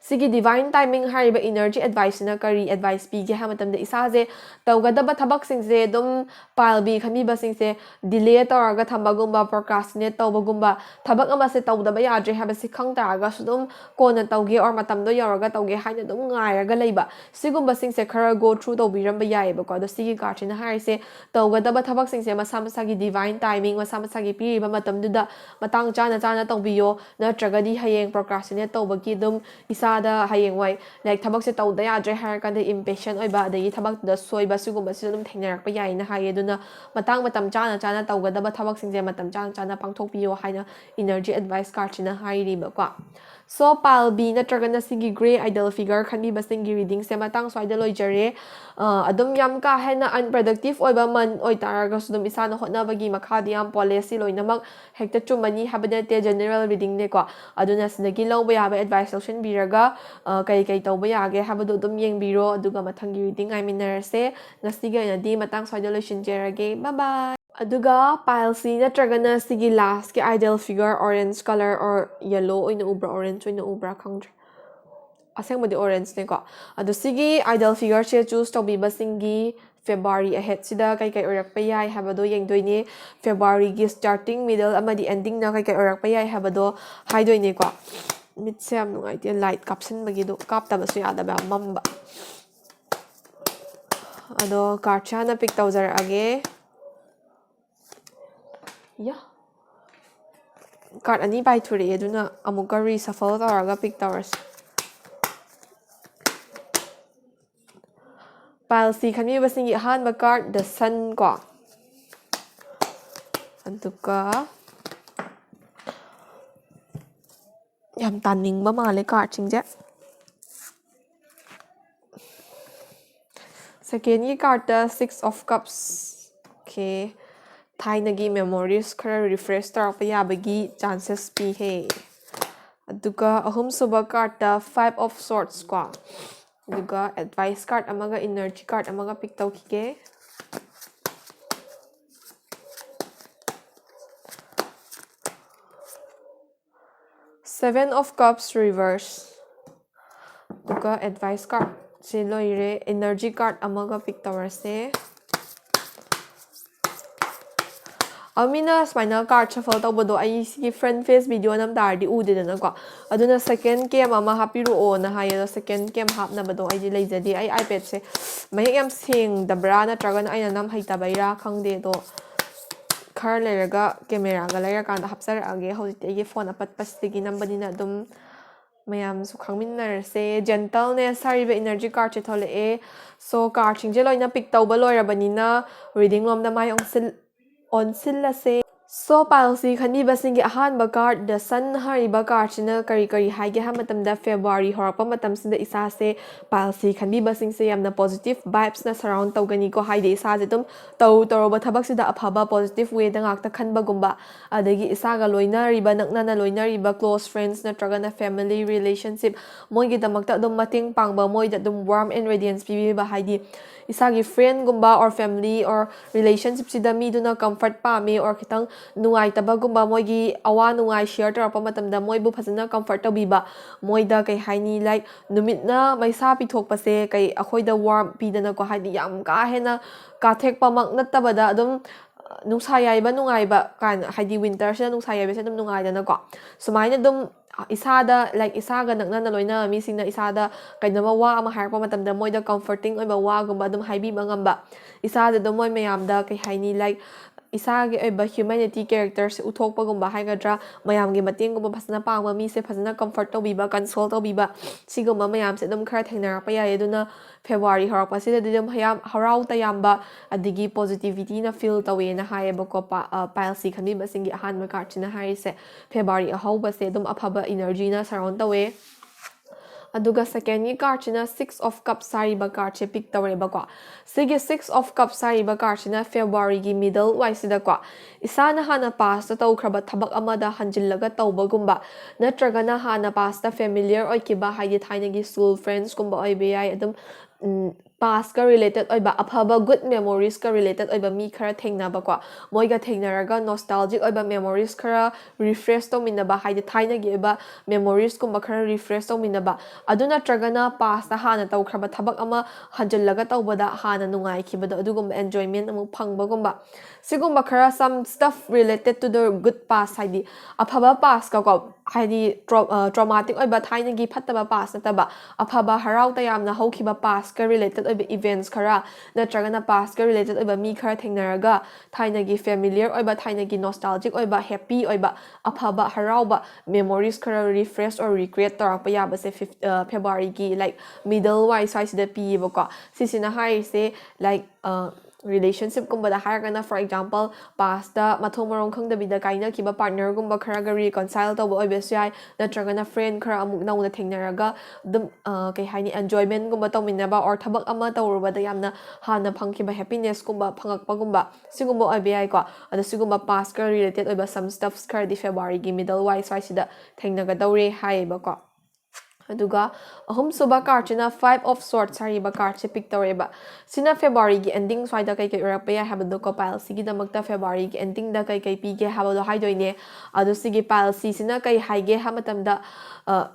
ꯁꯤꯒꯤ divine timing ꯍꯥꯏꯔꯤꯕ energy adviceꯁꯤꯅ ꯀꯔꯤ advice ꯄꯤꯒꯦ ꯍꯥꯏꯕ ꯃꯇꯝꯗ, ꯏꯁꯥꯁꯦ ꯇꯧꯒꯗꯕ ꯊꯕꯛꯁꯤꯡꯁꯦ ꯑꯗꯨꯝ pile B ꯈꯟꯕꯤꯕꯁꯤꯡꯁꯦ delay ꯇꯧꯔꯒ ꯊꯝꯕꯒꯨꯝꯕ, procrastinate ꯇꯧꯕꯒꯨꯝꯕ, ꯊꯕꯛ ꯑꯃꯁꯦ ꯇꯧꯗꯕ ꯌꯥꯗ꯭ꯔꯦ ꯍꯥꯏꯕꯁꯤ ꯈꯪ ꯇꯥꯔꯒꯁꯨ ꯑꯗꯨꯝ ꯀꯣꯟꯅ ꯇꯧꯒꯦ or ꯃꯇꯝꯗꯣ ꯌꯧꯔꯒ ꯇꯧꯒꯦ ꯍꯥꯏꯅ ꯑꯗꯨꯝ ꯉꯥꯏꯔꯒ ꯂꯩꯕ, ꯁꯤꯒꯨꯝꯕꯁꯤꯡꯁꯦ ꯈꯔ go through ꯇꯧꯕꯤꯔꯝꯕ ꯌꯥꯏꯑꯕꯀꯣ꯫ ꯑꯗꯣ ꯁꯤꯒꯤ cardꯁꯤꯅ ꯍꯥꯏꯔꯤꯁꯦ ꯇꯧꯒꯗꯕ ꯊꯕꯛꯁꯤꯡꯁꯦ ꯃꯁꯥ ꯃꯁꯥꯒꯤ divine timing, ꯃꯁꯥ ꯃꯁꯥꯒꯤ ꯄꯤꯔꯤꯕ ꯃꯇꯝꯗꯨꯗ ꯃꯇꯥꯡ ꯆꯥꯅ ꯆꯥꯅ ꯇꯧꯕꯤꯌꯣ, ꯅꯠꯇ꯭ꯔꯒꯗꯤ ꯍꯌꯦꯡ procrastinate ꯇꯧꯕꯒꯤ ꯑꯗꯨꯝ ꯏꯁꯥꯗ ꯍꯌꯦꯡꯋꯥꯏ, like, ꯊꯕꯛꯁꯦ ꯇꯧꯗ ꯌꯥꯗ꯭ꯔꯦ ꯍꯥꯏꯔ ꯀꯥꯟꯗ impatient ꯑꯣꯏꯕ, ꯑꯗꯒꯤ ꯊꯕꯛꯇꯨꯗ ꯁꯣꯏꯕ, ꯁꯤꯒꯨꯝꯕꯁꯤꯁꯨ ꯑꯗꯨꯝ ꯊꯦꯡꯅꯔꯛꯄ ꯌꯥꯏꯅ ꯍꯥꯏꯌꯦ꯫ ꯑꯗꯨꯅ ꯃꯇꯥꯡ ꯃꯇꯝ ꯆꯥꯅ ꯆꯥꯅ ꯇꯧꯒꯗꯕ ꯊꯕꯛꯁꯤꯡꯁꯦ ꯃꯇꯝ ꯆꯥꯅ ꯆꯥꯅ ꯄꯥꯡꯊꯣꯛꯄꯤꯌꯣ ꯍꯥꯏꯅ energy advice cardꯁꯤꯅ ꯍꯥꯏꯔꯤꯕꯀꯣ꯫ So, pile B ꯅꯠꯇ꯭ꯔꯒꯅ ꯁꯤꯒꯤ grey idol figure ꯈꯟꯕꯤꯕꯁꯤꯡꯒꯤ readingꯁꯦ ꯃꯇꯥꯡ ꯁ꯭ꯋꯥꯏꯗ ꯂꯣꯏꯖꯔꯦ꯫ ꯑ, ꯑꯗꯨꯝ ꯌꯥꯝ ꯀꯥ ꯍꯦꯟꯅ unproductive ꯑꯣꯏꯕ month ꯑꯣꯏꯇꯥꯔꯒꯁꯨ ꯑꯗꯨꯝ ꯏꯁꯥꯅ ꯍꯣꯠꯅꯕꯒꯤ ꯃꯈꯥꯗꯤ ꯌꯥꯝ ꯄꯣꯜꯂꯦ꯫ ꯁꯤ ꯂꯣꯏꯅꯃꯛ ꯍꯦꯛꯇ ꯆꯨꯝꯃꯅꯤ ꯍꯥꯏꯕ ꯅꯠꯇꯦ, general readingꯅꯦꯀꯣ꯫ ꯑꯗꯨꯅ ꯁꯤꯗꯒꯤ ꯂꯧꯕ ꯌꯥꯕ advice ꯂꯧꯁꯤꯟꯕꯤꯔꯒ, ꯑ, ꯀꯩ ꯀꯩ ꯇꯧꯕ ꯌꯥꯒꯦ ꯍꯥꯏꯕꯗꯣ ꯑꯗꯨꯝ ꯌꯦꯡꯕꯤꯔꯣ꯫ ꯑꯗꯨꯒ ꯃꯊꯪꯒꯤ reading ꯉꯥꯏꯃꯤꯟꯅꯔꯁꯦ꯫ ꯉꯁꯤꯒꯤ ꯑꯣꯏꯅꯗꯤ ꯃꯇꯥꯡ ꯁ꯭ꯋꯥꯏꯗ ꯂꯣꯏꯁꯤꯟꯖꯔꯒꯦ꯫ Bye bye꯫ ꯑꯗꯨꯒ pile C ꯅꯠꯇ꯭ꯔꯒꯅ ꯁꯤꯒꯤ lastꯀꯤ idol figure orange colour or yellow ꯑꯣꯏꯅ ꯎꯕ꯭ꯔꯥ, orange ꯑꯣꯏꯅ ꯎꯕ꯭ꯔꯥ ꯈꯪꯗ꯭ꯔꯦ꯫ ꯑꯁꯦꯡꯕꯗꯤ orangeꯅꯦꯀꯣ꯫ ꯑꯗꯣ ꯁꯤꯒꯤ idol figureꯁꯦ choose ꯇꯧꯕꯤꯕꯁꯤꯡꯒꯤ February aheadꯁꯤꯗ ꯀꯩ ꯀꯩ ꯑꯣꯏꯔꯛꯄ ꯌꯥꯏ ꯍꯥꯏꯕꯗꯣ ꯌꯦꯡꯗꯣꯏꯅꯦ꯫ Februaryꯒꯤ starting, middle ꯑꯃꯗꯤ endingꯅ ꯀꯩ ꯀꯩ ꯑꯣꯏꯔꯛꯄ ꯌꯥꯏ ꯍꯥꯏꯕꯗꯣ ꯍꯥꯏꯗꯣꯏꯅꯦꯀꯣ꯫ ꯃꯤꯠꯁꯦ ꯌꯥꯝ ꯅꯨꯡꯉꯥꯏꯇꯦ, light ꯀꯥꯞꯁꯤꯟꯕꯒꯤꯗꯣ, ꯀꯥꯞꯇꯕꯁꯨ ꯌꯥꯗꯕ, ꯌꯥꯝ ꯃꯝꯕ꯫ ꯑꯗꯣ cardꯁꯦ ꯍꯥꯟꯅ pick ꯇꯧꯖꯔꯛꯑꯒꯦ꯫ ꯌꯥ꯫ Card ꯑꯅꯤ ꯄꯥꯏꯊꯣꯔꯛꯑꯦ, ꯑꯗꯨꯅ ꯑꯃꯨꯛꯀ reshuffle ꯇꯧꯔꯒ pick ꯇꯧꯔꯁꯤ꯫ Pile C ꯈꯟꯕꯤꯕꯁꯤꯡꯒꯤ ꯑꯍꯥꯟꯕ card, The Sun ꯀꯣ꯫ ꯑꯗꯨꯒ ꯌꯥꯝ ꯇꯥꯅꯤꯡꯕ ꯃꯥꯜꯂꯦ cardꯁꯤꯡꯁꯦ꯫ Secondꯒꯤ cardꯇ Six of Cups꯫ Okay, ꯊꯥꯏꯅꯒꯤ memories ꯈꯔ refresh ꯇꯧꯔꯛꯄ ꯌꯥꯕꯒꯤ chances ꯄꯤꯍꯦ꯫ ꯑꯗꯨꯒ ꯑꯍꯨꯝꯁꯨꯕ cardꯇ Five of Swords ꯀꯣ, ꯑꯗꯨꯒ advice card ꯑꯃꯒ energy card ꯑꯃꯒ pick ꯇꯧꯈꯤꯒꯦ꯫ Seven of Cups reverse꯫ ꯑꯗꯨꯒ advice cardꯁꯦ ꯂꯣꯏꯔꯦ, energy card ꯑꯃꯒ pick ꯇꯧꯔꯁꯦ꯫ ꯑ, ꯃꯤꯅ ꯁꯨꯃꯥꯏꯅ card shuffle ꯇꯧꯕꯗꯣ ꯑꯩ ꯁꯤꯒꯤ front face video ꯅꯝ ꯇꯥꯔꯗꯤ ꯎꯗꯦꯗꯅꯀꯣ꯫ ꯑꯗꯨꯅ second cam ꯑꯃ ꯍꯥꯞꯄꯤꯔꯛꯑꯣꯅ ꯍꯥꯏꯌꯦ꯫ ꯑꯗꯣ second cam ꯍꯥꯞꯅꯕꯗꯣ ꯑꯩꯗꯤ ꯂꯩꯖꯗꯦ꯫ ꯑꯩ iPadꯁꯦ ꯃꯌꯦꯛ ꯌꯥꯝ ꯁꯦꯡꯗꯕ꯭ꯔꯥ ꯅꯠꯇ꯭ꯔꯒꯅ ꯑꯩꯅ ꯅꯝ ꯍꯩꯇꯕꯩꯔꯥ ꯈꯪꯗꯦ꯫ ꯑꯗꯣ ꯈꯔ ꯂꯩꯔꯒ cameraꯒ ꯂꯩꯔꯀꯥꯟꯗ ꯍꯥꯞꯆꯔꯛꯑꯒꯦ꯫ ꯍꯧꯖꯤꯛꯇꯤ ꯑꯩꯒꯤ phone ꯑꯄꯠꯄꯁꯤꯗꯒꯤ ꯅꯝꯕꯅꯤꯅ ꯑꯗꯨꯝ ꯃꯌꯥꯝꯁꯨ ꯈꯪꯃꯤꯟꯅꯔꯁꯦ꯫ Gentleness ꯍꯥꯏꯔꯤꯕ energy cardꯁꯦ ꯊꯣꯛꯂꯛꯑꯦ꯫ So cardꯁꯤꯡꯁꯦ ꯂꯣꯏꯅ pick ꯇꯧꯕ ꯂꯣꯏꯔꯕꯅꯤꯅ reading ꯂꯣꯝꯗ ꯃꯥꯏ ꯑꯣꯟꯁꯤꯜ-, ꯑꯣꯟꯁꯤꯜꯂꯁꯦ꯫ So pilesꯁꯤ ꯈꯟꯕꯤꯕꯁꯤꯡꯒꯤ ꯑꯍꯥꯟꯕ card, The Sun ꯍꯥꯏꯔꯤꯕ cardꯁꯤꯅ ꯀꯔꯤ ꯀꯔꯤ ꯍꯥꯏꯒꯦ ꯍꯥꯏꯕ ꯃꯇꯝꯗ, February ꯍꯧꯔꯛꯄ ꯃꯇꯝꯁꯤꯗ ꯏꯁꯥꯁꯦ, pilesꯁꯤ ꯈꯟꯕꯤꯕꯁꯤꯡꯁꯦ ꯌꯥꯝꯅ positive vibesꯅ surround ꯇꯧꯒꯅꯤꯀꯣ꯫ ꯍꯥꯏꯗꯤ ꯏꯁꯥꯁꯦ ꯑꯗꯨꯝ ꯇꯧ ꯇꯧꯔꯨꯕ ꯊꯕꯛꯁꯤꯗ ꯑꯐꯕ positive wayꯗ ꯉꯥꯛꯇ ꯈꯟꯕꯒꯨꯝꯕ, ꯑꯗꯒꯤ ꯏꯁꯥꯒ ꯂꯣꯏꯅꯔꯤꯕ, ꯅꯛꯅꯅ ꯂꯣꯏꯅꯔꯤꯕ close friends ꯅꯠꯇ꯭ꯔꯒꯅ family relationship, ꯃꯣꯏꯒꯤꯗꯃꯛꯇ ꯑꯗꯨꯝ ꯃꯇꯦꯡ ꯄꯥꯡꯕ, ꯃꯣꯏꯗ ꯑꯗꯨꯝ warm and radiance ꯄꯤꯕꯤꯕ, ꯍꯥꯏꯗꯤ ꯏꯁꯥꯒꯤ friendꯒꯨꯝꯕ or family or relationshipꯁꯤꯗ ꯃꯤꯗꯨꯅ comfort ꯄꯥꯝꯃꯦ or ꯈꯤꯇꯪ ꯅꯨꯡꯉꯥꯏꯇꯕꯒꯨꯝꯕ, ꯃꯣꯏꯒꯤ ꯑꯋꯥ ꯅꯨꯡꯉꯥꯏ share ꯇꯧꯔꯛꯄ ꯃꯇꯝꯗ ꯃꯣꯏꯕꯨ ꯐꯖꯅ comfort ꯇꯧꯕꯤꯕ, ꯃꯣꯏꯗ ꯀꯩ ꯍꯥꯏꯅꯤ, like ꯅꯨꯃꯤꯠꯅ ꯃꯩꯁꯥ ꯄꯤꯊꯣꯛꯄꯁꯦ ꯀꯩ ꯑꯩꯈꯣꯏꯗ warmth ꯄꯤꯗꯅꯀꯣ, ꯍꯥꯏꯗꯤ ꯌꯥꯝ ꯀꯥ ꯍꯦꯟꯅ ꯀꯥꯊꯦꯛꯄꯃꯛ ꯅꯠꯇꯕꯗ ꯑꯗꯨꯝ ꯅꯨꯡꯁꯥ ꯌꯥꯏꯕ ꯅꯨꯡꯉꯥꯏꯕ ꯀꯥꯏꯅ, ꯍꯥꯏꯗꯤ winterꯁꯤꯅ ꯅꯨꯡꯁꯥ ꯌꯥꯏꯕꯁꯦ ꯑꯗꯨꯝ ꯅꯨꯡꯉꯥꯏꯗꯅꯀꯣ꯫ ꯁꯨꯃꯥꯏꯅ ꯑꯗꯨꯝ ꯏꯁꯥꯗ, like ꯏꯁꯥꯒ ꯅꯛꯅꯅ ꯂꯣꯏꯅꯕ ꯃꯤꯁꯤꯡꯅ ꯏꯁꯥꯗ ꯀꯩꯅꯣꯝꯃ ꯋꯥ ꯑꯃ ꯍꯥꯏꯔꯛꯄ ꯃꯇꯝꯗ ꯃꯣꯏꯗ comforting ꯑꯣꯏꯕ ꯋꯥꯒꯨꯝꯕ ꯑꯗꯨꯝ ꯍꯥꯏꯕꯤꯕ ꯉꯝꯕ, ꯏꯁꯥꯗ ꯑꯗꯨꯝ ꯃꯣꯏ ꯃꯌꯥꯝꯗ ꯀꯩ ꯍꯥꯏꯅꯤ, like ꯏꯁꯥꯒꯤ ꯑꯣꯏꯕ humanity characterꯁꯦ ꯎꯠꯊꯣꯛꯄꯒꯨꯝꯕ ꯍꯥꯏꯒꯗ꯭ꯔꯥ, ꯃꯌꯥꯝꯒꯤ ꯃꯇꯦꯡꯒꯨꯝꯕ ꯐꯖꯅ ꯄꯥꯡꯕ, ꯃꯤꯁꯦ ꯐꯖꯅ comfort ꯇꯧꯕꯤꯕ, console ꯇꯧꯕꯤꯕ, ꯁꯤꯒꯨꯝꯕ ꯃꯌꯥꯝꯁꯦ ꯑꯗꯨꯝ ꯈꯔ ꯊꯦꯡꯅꯔꯛꯄ ꯌꯥꯏ꯫ ꯑꯗꯨꯅ February ꯍꯧꯔꯛꯄꯁꯤꯗꯗꯤ ꯑꯗꯨꯝ ꯍꯌꯥꯝ-, ꯍꯔꯥꯎ ꯇꯌꯥꯝꯕ ꯑꯗꯒꯤ positivityꯅ feel ꯇꯧꯋꯦꯅ ꯍꯥꯏꯌꯦꯕꯀꯣ꯫ ꯄ-, ꯑ, pilesꯁꯤ ꯈꯟꯕꯤꯕꯁꯤꯡꯒꯤ ꯑꯍꯥꯟꯕ cardꯁꯤꯅ ꯍꯥꯏꯔꯤꯁꯦ, February ꯑꯍꯧꯕꯁꯦ ꯑꯗꯨꯝ ꯑꯐꯕ energyꯅ surround ꯇꯧꯋꯦ꯫ ꯑꯗꯨꯒ secondꯒꯤ cardꯁꯤꯅ Six of Cups ꯍꯥꯏꯔꯤꯕ cardꯁꯦ pick ꯇꯧꯔꯦꯕꯀꯣ꯫ ꯁꯤꯒꯤ Six of Cups ꯍꯥꯏꯔꯤꯕ cardꯁꯤꯅ Februaryꯒꯤ middle ꯋꯥꯏꯁꯤꯗꯀꯣ, ꯏꯁꯥꯅ ꯍꯥꯟꯅ pastꯇ ꯇꯧꯈ꯭ꯔꯕ ꯊꯕꯛ ꯑꯃꯗ ꯍꯟꯖꯤꯜꯂꯒ ꯇꯧꯕꯒꯨꯝꯕ, ꯅꯠꯇ꯭ꯔꯒꯅ ꯍꯥꯟꯅ pastꯇ familiar ꯑꯣꯏꯈꯤꯕ, ꯍꯥꯏꯗꯤ ꯊꯥꯏꯅꯒꯤ school friendsꯀꯨꯝꯕ ꯑꯣꯏꯕ ꯌꯥꯏ, ꯑꯗꯨꯝ pastꯀ related ꯑꯣꯏꯕ ꯑꯐꯕ good memoriesꯀ related ꯑꯣꯏꯕ ꯃꯤ ꯈꯔ ꯊꯦꯡꯅꯕꯀꯣ, ꯃꯣꯏꯒ ꯊꯦꯡꯅꯔꯒ nostalgic ꯑꯣꯏꯕ memories ꯈꯔ refresh ꯇꯧꯃꯤꯟꯅꯕ, ꯍꯥꯏꯗꯤ ꯊꯥꯏꯅꯒꯤ ꯑꯣꯏꯕ memoriesꯀꯨꯝꯕ ꯈꯔ refresh ꯇꯧꯃꯤꯟꯅꯕ, ꯑꯗꯨ ꯅꯠꯇ꯭ꯔꯒꯅ pastꯇ ꯍꯥꯟꯅ ꯇꯧꯈ꯭ꯔꯕ ꯊꯕꯛ ꯑꯃ ꯍꯟꯖꯤꯜꯂꯒ ꯇꯧꯕꯗ ꯍꯥꯟꯅ ꯅꯨꯡꯉꯥꯏꯈꯤꯕꯗꯣ, ꯑꯗꯨꯒꯨꯝꯕ enjoyment ꯑꯃꯨꯛ ꯐꯪꯕꯒꯨꯝꯕ, ꯁꯤꯒꯨꯝꯕ ꯈꯔ, some stuff related to the good past, ꯍꯥꯏꯗꯤ ꯑꯐꯕ pastꯀꯀꯣ, ꯍꯥꯏꯗꯤ trau- traumatic ꯑꯣꯏꯕ ꯊꯥꯏꯅꯒꯤ ꯐꯠꯇꯕ past ꯅꯠꯇꯕ, ꯑꯐꯕ ꯍꯔꯥꯎ ꯇꯌꯥꯝꯅ ꯍꯧꯈꯤꯕ pastꯀ related ꯑꯣꯏꯕ events ꯈꯔ, ꯅꯠꯇ꯭ꯔꯒꯅ pastꯀ related ꯑꯣꯏꯕ ꯃꯤ ꯈꯔ ꯊꯦꯡꯅꯔꯒ ꯊꯥꯏꯅꯒꯤ familiar ꯑꯣꯏꯕ, ꯊꯥꯏꯅꯒꯤ nostalgic ꯑꯣꯏꯕ, happy ꯑꯣꯏꯕ, ꯑꯐꯕ ꯍꯔꯥꯎꯕ memories ꯈꯔ refresh or recreate ꯇꯧꯔꯛꯄ ꯌꯥꯕꯁꯦ Februaryꯒꯤ, like, middle ꯋꯥꯏ ꯁ꯭ꯋꯥꯏꯁꯤꯗ ꯄꯤꯌꯦꯕꯀꯣ꯫ ꯁꯤꯁꯤꯅ ꯍꯥꯏꯔꯤꯁꯦ, like, relationshipꯀꯨꯝꯕꯗ ꯍꯥꯏꯔꯒꯅ, for example, pastꯇ ꯃꯊꯣꯡ ꯃꯔꯣꯡ ꯈꯪꯗꯕꯤꯗ ꯀꯥꯏꯅꯈꯤꯕ partnerꯒꯨꯝꯕ ꯈꯔꯒ reconcile ꯇꯧꯕ ꯑꯣꯏꯕꯁꯨ ꯌꯥꯏ, ꯅꯠꯇ꯭ꯔꯒꯅ friend ꯈꯔ ꯑꯃꯨꯛ ꯅꯧꯅ ꯊꯦꯡꯅꯔꯒ ꯑꯗꯨꯝ, ꯀꯩ ꯍꯥꯏꯅꯤ, enjoymentꯒꯨꯝꯕ ꯇꯧꯃꯤꯟꯅꯕ, or ꯊꯕꯛ ꯑꯃ ꯇꯧꯔꯨꯕꯗ ꯌꯥꯝꯅ ꯍꯥꯟꯅ ꯐꯪꯈꯤꯕ happinessꯀꯨꯝꯕ ꯐꯪꯉꯛꯄꯒꯨꯝꯕ, ꯁꯤꯒꯨꯝꯕ ꯑꯣꯏꯕ ꯌꯥꯏꯀꯣ꯫ ꯑꯗꯣ ꯁꯤꯒꯨꯝꯕ pastꯀ related ꯑꯣꯏꯕ some stuffs ꯈꯔꯗꯤ Februaryꯒꯤ middle ꯋꯥꯏ ꯁ꯭ꯋꯥꯏꯁꯤꯗ ꯊꯦꯡꯅꯒꯗꯧꯔꯦ ꯍꯥꯏꯌꯦꯕꯀꯣ꯫ ꯑꯗꯨꯒ ꯑꯍꯨꯝꯁꯨꯕ cardꯁꯤꯅ Five of Swords ꯍꯥꯏꯔꯤꯕ cardꯁꯦ pick ꯇꯧꯔꯛꯑꯦꯕ꯫ ꯁꯤꯅ Februaryꯒꯤ ending ꯁ꯭ꯋꯥꯏꯗ ꯀꯩꯀꯩ ꯑꯣꯏꯔꯛꯄ ꯌꯥꯏ ꯍꯥꯏꯕꯗꯣꯀꯣ, pileꯁꯤꯒꯤꯗꯃꯛꯇ Februaryꯒꯤ endingꯗ ꯀꯩꯀꯩ ꯄꯤꯒꯦ ꯍꯥꯏꯕꯗꯣ ꯍꯥꯏꯗꯣꯏꯅꯦ꯫ ꯑꯗꯣ ꯁꯤꯒꯤ pileꯁꯤꯅ ꯀꯩ ꯍꯥꯏꯒꯦ ꯍꯥꯏꯕ ꯃꯇꯝꯗ,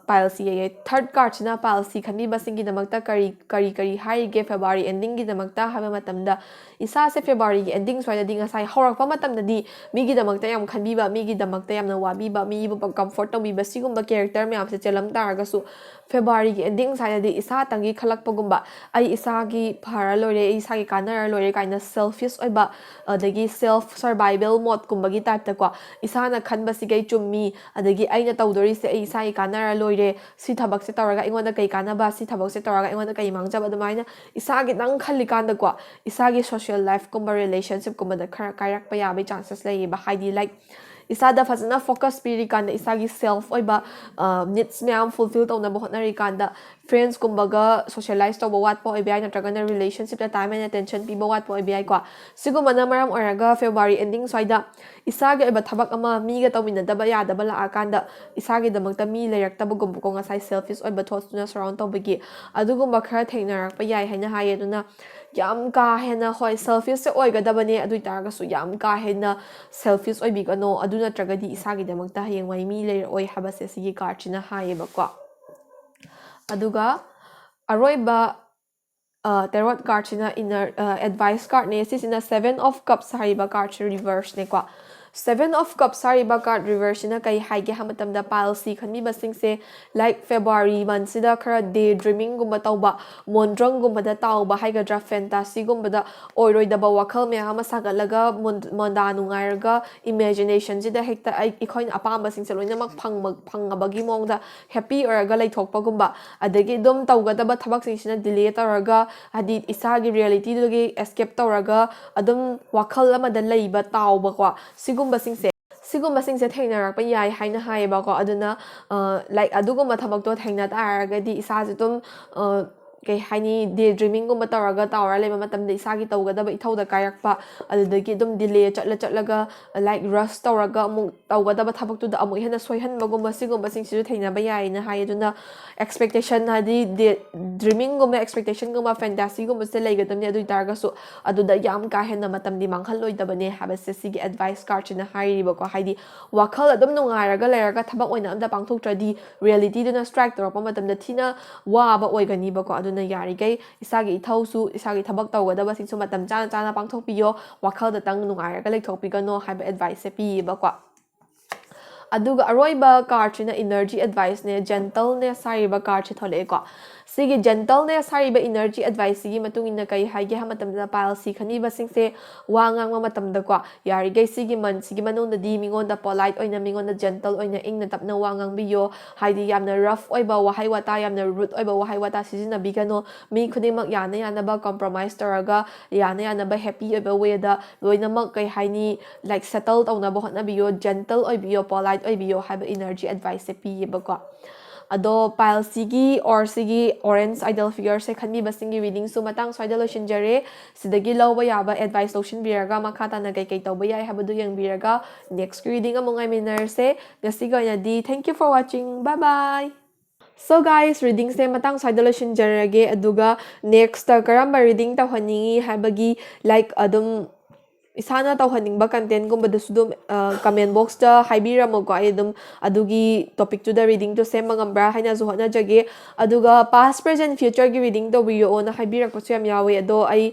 pileꯁꯤ, third cardꯁꯤꯅ pileꯁꯤ ꯈꯟꯕꯤꯕꯁꯤꯡꯒꯤꯗꯃꯛꯇ ꯀꯔꯤ ꯀꯔꯤ ꯀꯔꯤ ꯍꯥꯏꯔꯤꯒꯦ February endingꯒꯤꯗꯃꯛꯇ ꯍꯥꯏꯕ ꯃꯇꯝꯗ, ꯏꯁꯥꯁꯦ Februaryꯒꯤ ending ꯁ꯭ꯋꯥꯏꯗꯗꯤ ꯉꯁꯥꯏ ꯍꯧꯔꯛꯄ ꯃꯇꯝꯗꯗꯤ ꯃꯤꯒꯤꯗꯃꯛꯇ ꯌꯥꯝ ꯈꯟꯕꯤꯕ, ꯃꯤꯒꯤꯗꯃꯛꯇ ꯌꯥꯝꯅ ꯋꯥꯕꯤꯕ, ꯃꯤꯕꯨ comfort ꯇꯧꯕꯤꯕ, ꯁꯤꯒꯨꯝꯕ character ꯃꯌꯥꯝꯁꯦ ꯆꯦꯜꯂꯝ ꯇꯥꯔꯒꯁꯨ, Februaryꯒꯤ ending ꯁ꯭ꯋꯥꯏꯗꯗꯤ ꯏꯁꯥꯇꯪꯒꯤ ꯈꯜꯂꯛꯄꯒꯨꯝꯕ, "ꯑꯩ ꯏꯁꯥꯒꯤ ꯐꯔ ꯂꯣꯏꯔꯦ, ꯑꯩ ꯏꯁꯥꯒꯤ ꯀꯥꯟꯅꯔ ꯂꯣꯏꯔꯦ" ꯀꯥꯏꯅ selfish ꯑꯣꯏꯕ, ꯑꯗꯒꯤ self survival modeꯀꯨꯝꯕꯒꯤ typeꯇꯀꯣ, "ꯏꯁꯥꯅ ꯈꯟꯕꯁꯤꯒꯩ ꯆꯨꯝꯃꯤ, ꯑꯗꯒꯤ ꯑꯩꯅ ꯇꯧꯗꯣꯔꯤꯁꯦ ꯑꯩ ꯏꯁꯥꯒꯤ ꯀꯥꯟꯅꯔ ꯂꯣꯏꯔꯦ, ꯁꯤ ꯊꯕꯛꯁꯦ ꯇꯧꯔꯒ ꯑꯩꯉꯣꯟꯗ ꯀꯩ ꯀꯥꯟꯅꯕ, ꯁꯤ ꯊꯕꯛꯁꯦ ꯇꯧꯔꯒ ꯑꯩꯉꯣꯟꯗ ꯀꯩ ꯃꯥꯡꯖꯕ?" ꯑꯗꯨꯃꯥꯏꯅ ꯏꯁꯥꯒꯤꯗꯪ ꯈꯜꯂꯤꯀꯥꯟꯗꯀꯣ, ꯏꯁꯥꯒꯤ social lifeꯀꯨꯝꯕ, relationshipꯀꯨꯝꯕꯗ ꯈꯔ ꯀꯥꯏꯔꯛꯄ ꯌꯥꯕꯒꯤ chances ꯂꯩꯌꯦꯕ꯫ ꯍꯥꯏꯗꯤ, like, ꯏꯁꯥꯗ ꯐꯖꯅ focus ꯄꯤꯔꯤꯀꯥꯟꯗ, ꯏꯁꯥꯒꯤ self ꯑꯣꯏꯕ needs ꯃꯌꯥꯝ fulfill ꯇꯧꯅꯕ ꯍꯣꯠꯅꯔꯤꯀꯥꯟꯗ, friends ꯀꯨꯝꯕꯒ socialize ꯇꯧꯕ ꯋꯥꯠꯄ ꯑꯣꯏꯕ ꯌꯥꯏ, ꯅꯠꯇ꯭ꯔꯒꯅ relationship ꯇ time and attention ꯄꯤꯕ ꯋꯥꯠꯄ ꯑꯣꯏꯕ ꯌꯥꯏꯀꯣ꯫ ꯁꯤꯒꯨꯝꯕꯅ ꯃꯔꯝ ꯑꯣꯏꯔꯒ February ending ꯁ꯭ꯋꯥꯏꯗ ꯏꯁꯥꯒꯤ ꯑꯣꯏꯕ ꯊꯕꯛ ꯑꯃ ꯃꯤꯒ ꯇꯧꯃꯤꯟꯅꯗꯕ ꯌꯥꯗꯕ ꯂꯥꯛꯑꯀꯥꯟꯗ ꯏꯁꯥꯒꯤꯗꯃꯛꯇ ꯃꯤ ꯂꯩꯔꯛꯇꯕꯒꯨꯝꯕꯀꯣ, ꯉꯁꯥꯏ selfish ꯑꯣꯏꯕ thoughts ꯇꯨꯅ surround ꯇꯧꯕꯒꯤ, ꯑꯗꯨꯒꯨꯝꯕ ꯈꯔ ꯊꯦꯡꯅꯔꯛꯄ ꯌꯥꯏ ꯍꯥꯏꯅ ꯍꯥꯏꯌꯦ꯫ ꯑꯗꯨꯅ ꯌꯥꯝ ꯀꯥ ꯍꯦꯟꯅ, ꯍꯣꯏ, selfish ꯁꯦ ꯑꯣꯏꯒꯗꯕꯅꯦ, ꯑꯗꯨ ꯑꯣꯏ ꯇꯥꯔꯒꯁꯨ ꯌꯥꯝ ꯀꯥ ꯍꯦꯟꯅ selfish ꯑꯣꯏꯕꯤꯒꯅꯣ, ꯑꯗꯨ ꯅꯠꯇ꯭ꯔꯒꯗꯤ ꯏꯁꯥꯒꯤꯗꯃꯛꯇ ꯍꯌꯦꯡꯋꯥꯏ ꯃꯤ ꯂꯩꯔꯛꯑꯣꯏ ꯍꯥꯏꯕꯁꯦ ꯁꯤꯒꯤ card ꯁꯤꯅ ꯍꯥꯏꯌꯦꯕꯀꯣ꯫ ꯑꯗꯨꯒ ꯑꯔꯣꯏꯕ tarot card ꯁꯤꯅ inner advice card ꯅꯦ꯫ ꯁꯤꯁꯤꯅ Seven of Cups ꯍꯥꯏꯔꯤꯕ card say reverse ꯅꯦꯀꯣ꯫ Seven of Cups ꯍꯥꯏꯔꯤꯕ card reverse ꯁꯤꯅ ꯀꯩ ꯍꯥꯏꯒꯦ ꯍꯥꯏꯕ ꯃꯇꯝꯗ, pile C ꯈꯟꯕꯤꯕꯁꯤꯡꯁꯦ, like, February month ꯁꯤꯗ ꯈꯔ day dreaming ꯒꯨꯝꯕ ꯇꯧꯕ, ꯃꯣꯟꯗ꯭ꯔꯪꯒꯨꯝꯕꯗ ꯇꯥꯎꯕ ꯍꯥꯏꯒꯗ꯭ꯔꯥ, fantasy ꯒꯨꯝꯕꯗ ꯑꯣꯏꯔꯣꯏꯗꯕ ꯋꯥꯈꯜ ꯃꯌꯥꯝ ꯑꯃ ꯁꯥꯒꯠꯂꯒ ꯃꯣꯟ-, ꯃꯣꯟꯗꯥ ꯅꯨꯡꯉꯥꯏꯔꯒ imagination ꯁꯤꯗ ꯍꯦꯛꯇ ꯑꯩ-, ꯑꯩꯈꯣꯏꯅ ꯑꯄꯥꯝꯕꯁꯤꯡꯁꯦ ꯂꯣꯏꯅꯃꯛ ꯐꯪꯕ-, ꯐꯪꯉꯕꯒꯤ ꯃꯑꯣꯡꯗ happy ꯑꯣꯏꯔꯒ ꯂꯩꯊꯣꯛꯄꯒꯨꯝꯕ, ꯑꯗꯒꯤ ꯑꯗꯨꯝ ꯇꯧꯒꯗꯕ ꯊꯕꯛꯁꯤꯡꯁꯤꯅ delay ꯇꯧꯔꯒ, ꯍꯥꯏꯗꯤ ꯏꯁꯥꯒꯤ reality ꯗꯨꯗꯒꯤ escape ꯇꯧꯔꯒ ꯑꯗꯨꯝ ꯋꯥꯈꯜ ꯑꯃꯗ ꯂꯩꯕ, ꯇꯥꯎꯕꯀꯣ, ꯁꯤꯒꯨꯝꯕꯁꯤꯡꯁꯦ, ꯁꯤꯒꯨꯝꯕꯁꯤꯡꯁꯦ ꯊꯦꯡꯅꯔꯛꯄ ꯌꯥꯏ ꯍꯥꯏꯅ ꯍꯥꯏꯌꯦꯕꯀꯣ꯫ ꯑꯗꯨꯅ, ꯑ, like, ꯑꯗꯨꯒꯨꯝꯕ ꯊꯕꯛꯇꯣ ꯊꯦꯡꯅ ꯇꯥꯔꯒꯗꯤ ꯏꯁꯥꯁꯦ ꯑꯗꯨꯝ, ꯑ, ꯀꯩ ꯍꯥꯏꯅꯤ, day dreaming ꯒꯨꯝꯕ ꯇꯧꯔꯒ ꯇꯥꯎꯔ ꯂꯩꯕ ꯃꯇꯝꯗ ꯏꯁꯥꯒꯤ ꯇꯧꯒꯗꯕ ꯏꯊꯧꯗ ꯀꯥꯏꯔꯛꯄ, ꯑꯗꯨꯗꯒꯤ ꯑꯗꯨꯝ delay ꯆꯠꯂ ꯆꯠꯂꯒ, like, rush ꯇꯧꯔꯒ ꯑꯃꯨꯛ ꯇꯧꯒꯗꯕ ꯊꯕꯛꯇꯨꯗ ꯑꯃꯨꯛ ꯍꯦꯟꯅ ꯁꯣꯏꯍꯟꯕꯒꯨꯝꯕ, ꯁꯤꯒꯨꯝꯕꯁꯤꯡꯁꯤꯁꯨ ꯊꯦꯡꯅꯕ ꯌꯥꯏꯅ ꯍꯥꯏ꯫ ꯑꯗꯨꯅ expectation, ꯍꯥꯏꯗꯤ day dreaming ꯒꯨꯝꯕ, expectation ꯒꯨꯝꯕ, fantasy ꯒꯨꯝꯕꯁꯦ ꯂꯩꯒꯗꯕꯅꯤ꯫ ꯑꯗꯨ ꯑꯣꯏꯇꯥꯔꯒꯁꯨ ꯑꯗꯨꯗ ꯌꯥꯝ ꯀꯥ ꯍꯦꯟꯅ ꯃꯇꯝꯗꯤ ꯃꯥꯡꯍꯜꯂꯣꯏꯗꯕꯅꯦ ꯍꯥꯏꯕꯁꯦ ꯁꯤꯒꯤ advice card ꯁꯤꯅ ꯍꯥꯏꯔꯤꯕꯀꯣ꯫ ꯍꯥꯏꯗꯤ ꯋꯥꯈꯜ ꯑꯗꯨꯝ ꯅꯨꯡꯉꯥꯏꯔꯒ ꯂꯩꯔꯒ ꯊꯕꯛ ꯑꯣꯏꯅ ꯑꯝꯇ ꯄꯥꯡꯊꯣꯛꯇ꯭ꯔꯗꯤ, reality ꯗꯨꯅ strike ꯇꯧꯔꯛꯄ ꯃꯇꯝꯗ ꯊꯤꯅ ꯋꯥꯕ ꯑꯣꯏꯒꯅꯤꯕꯀꯣ꯫ ꯑꯗꯨꯅ ꯌꯥꯔꯤꯈꯩ ꯏꯁꯥꯒꯤ ꯏꯊꯧꯁꯨ, ꯏꯁꯥꯒꯤ ꯊꯕꯛ ꯇꯧꯒꯗꯕꯁꯤꯡꯁꯨ ꯃꯇꯝ ꯆꯥꯅ ꯆꯥꯅ ꯄꯥꯡꯊꯣꯛꯄꯤꯌꯣ, ꯋꯥꯈꯜꯗꯇꯪ ꯅꯨꯡꯉꯥꯏꯔꯒ ꯂꯩꯊꯣꯛꯄꯤꯒꯅꯣ ꯍꯥꯏꯕ advice ꯁꯦ ꯄꯤꯌꯦꯕꯀꯣ꯫ ꯑꯗꯨꯒ ꯑꯔꯣꯏꯕ card ꯁꯤꯅ energy advice ꯅꯦ, gentleness ꯍꯥꯏꯔꯤꯕ card ꯁꯦ ꯊꯣꯛꯂꯛꯑꯦꯀꯣ꯫ ꯁꯤꯒꯤ gentleness ꯍꯥꯏꯔꯤꯕ energy advice ꯁꯤꯒꯤ ꯃꯇꯨꯡ ꯏꯟꯅ ꯀꯔꯤ ꯍꯥꯏꯒꯦ ꯍꯥꯏꯕ ꯃꯇꯝꯗ, pile ꯁꯤ ꯈꯟꯕꯤꯕꯁꯤꯡꯁꯦ ꯋꯥ ꯉꯥꯡꯕ ꯃꯇꯝꯗꯀꯣ, ꯌꯥꯔꯤꯈꯩ ꯁꯤꯒꯤ month ꯁꯤꯒꯤ ꯃꯅꯨꯡꯗꯗꯤ ꯃꯤꯉꯣꯟꯗ polite ꯑꯣꯏꯅ, ꯃꯤꯉꯣꯟꯗ gentle ꯑꯣꯏꯅ, ꯏꯪꯅ ꯇꯞꯅ ꯋꯥ ꯉꯥꯡꯕꯤꯌꯣ꯫ ꯍꯥꯏꯗꯤ ꯌꯥꯝꯅ rough ꯑꯣꯏꯕ ꯋꯥꯍꯩ ꯋꯥꯇꯥ, ꯌꯥꯝꯅ rude ꯑꯣꯏꯕ ꯋꯥꯍꯩ ꯋꯥꯇꯥ ꯁꯤꯖꯤꯟꯅꯕꯤꯒꯅꯨ꯫ ꯃꯤ ꯈꯨꯗꯤꯡꯃꯛ ꯌꯥꯅ ꯌꯥꯅꯕ compromise ꯇꯧꯔꯒ, ꯌꯥꯅ ꯌꯥꯅꯕ happy ꯑꯣꯏꯕ way ꯗ ꯂꯣꯏꯅꯃꯛ, ꯀꯩ ꯍꯥꯏꯅꯤ, like, settle ꯇꯧꯅꯕ ꯍꯣꯠꯅꯕꯤꯌꯣ, gentle ꯑꯣꯏꯕꯤꯌꯣ, polite ꯑꯣꯏꯕꯤꯌꯣ ꯍꯥꯏꯕ energy advice ꯁꯦ ꯄꯤꯌꯦꯕꯀꯣ꯫ ꯑꯗꯣ pile ꯁꯤꯒꯤ or ꯁꯤꯒꯤ orange idol figure ꯁꯦ ꯈꯟꯕꯤꯕꯁꯤꯡꯒꯤ reading ꯁꯨ ꯃꯇꯥꯡ ꯁ꯭ꯋꯥꯏꯗ ꯂꯣꯏꯁꯤꯟꯖꯔꯦ꯫ ꯁꯤꯗꯒꯤ ꯂꯧꯕ ꯌꯥꯕ advice ꯂꯧꯁꯤꯟꯕꯤꯔꯒ ꯃꯈꯥ ꯇꯥꯅ ꯀꯩꯀꯩ ꯇꯧꯕ ꯌꯥꯏ ꯍꯥꯏꯕꯗꯨ ꯌꯦꯡꯕꯤꯔꯒ next ꯀꯤ reading ꯑꯃꯨꯛ ꯉꯥꯏꯃꯤꯟꯅꯔꯁꯦ꯫ ꯉꯁꯤꯒꯤ ꯑꯣꯏꯅꯗꯤ thank you for watching, bye bye꯫ So guys, reading ꯁꯦ ꯃꯇꯥꯡ ꯁ꯭ꯋꯥꯏꯗ ꯂꯣꯏꯁꯤꯟꯖꯔꯒꯦ꯫ ꯑꯗꯨꯒ next ꯇ ꯀꯔꯝꯕ reading ꯇꯧꯍꯟꯅꯤꯡꯉꯤ ꯍꯥꯏꯕꯒꯤ, like, ꯑꯗꯨꯝ ꯏꯁꯥꯅ ꯇꯧꯍꯟꯅꯤꯡꯕ content ꯀꯨꯝꯕꯗꯨꯁꯨ ꯑꯗꯨꯝ, ꯑ, comment box ꯇ ꯍꯥꯏꯕꯤꯔꯝꯃꯣꯀꯣ꯫ ꯑꯩ ꯑꯗꯨꯝ ꯑꯗꯨꯒꯤ topic ꯇꯨꯗ reading ꯗꯣ ꯁꯦꯝꯕ ꯉꯝꯕ꯭ꯔꯥ ꯍꯥꯏꯅꯁꯨ ꯍꯣꯠꯅꯖꯒꯦ꯫ ꯑꯗꯨꯒ past, present, future ꯒꯤ reading ꯇꯧꯕꯤꯔꯛꯑꯣꯅ ꯍꯥꯏꯕꯤꯔꯛꯄꯁꯨ ꯌꯥꯝ ꯌꯥꯎꯋꯦ꯫ ꯑꯗꯣ ꯑꯩ,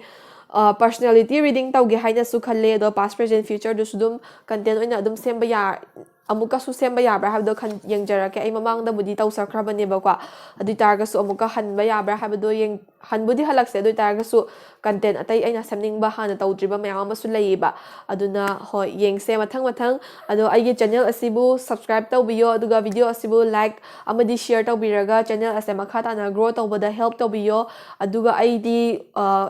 ꯑ, personality reading ꯇꯧꯒꯦ ꯍꯥꯏꯅꯁꯨ ꯈꯜꯂꯦ꯫ ꯑꯗꯣ past, present, future ꯗꯨꯁꯨ ꯑꯗꯨꯝ content ꯑꯣꯏꯅ ꯑꯗꯨꯝ ꯁꯦꯝꯕ ꯌꯥ-, ꯑꯃꯨꯛꯀꯁꯨ ꯁꯦꯝꯕ ꯌꯥꯕ꯭ꯔꯥ ꯍꯥꯏꯕꯗꯣ ꯈꯟ-, ꯌꯦꯡꯖꯔꯛꯀꯦ꯫ ꯑꯩ ꯃꯃꯥꯡꯗꯕꯨꯗꯤ ꯇꯧꯖꯈ꯭ꯔꯕꯅꯦꯕꯀꯣ꯫ ꯑꯗꯨ ꯑꯣꯏ ꯇꯥꯔꯒꯁꯨ ꯑꯃꯨꯛꯀ ꯍꯟꯕ ꯌꯥꯕ꯭ꯔꯥ ꯍꯥꯏꯕꯗꯣ ꯌꯦꯡ-, ꯍꯟꯕꯨꯗꯤ ꯍꯜꯂꯛꯁꯦ꯫ ꯑꯗꯨ ꯑꯣꯏ ꯇꯥꯔꯒꯁꯨ content ꯑꯇꯩ ꯑꯩꯅ ꯁꯦꯝꯅꯤꯡꯕ ꯍꯥꯟꯅ ꯇꯧꯗ꯭ꯔꯤꯕ ꯃꯌꯥꯝ ꯑꯃꯁꯨ ꯂꯩꯌꯦꯕ꯫ ꯑꯗꯨꯅ ꯍꯣꯏ, ꯌꯦꯡꯁꯦ ꯃꯊꯪ ꯃꯊꯪ꯫ ꯑꯗꯣ ꯑꯩꯒꯤ channel ꯑꯁꯤꯕꯨ subscribe ꯇꯧꯕꯤꯌꯣ, ꯑꯗꯨꯒ video ꯑꯁꯤꯕꯨ like ꯑꯃꯗꯤ share ꯇꯧꯕꯤꯔꯒ channel ꯑꯁꯦ ꯃꯈꯥ ꯇꯥꯅ grow ꯇꯧꯕꯗ help ꯇꯧꯕꯤꯌꯣ꯫ ꯑꯗꯨꯒ ꯑꯩꯗꯤ, ꯑ,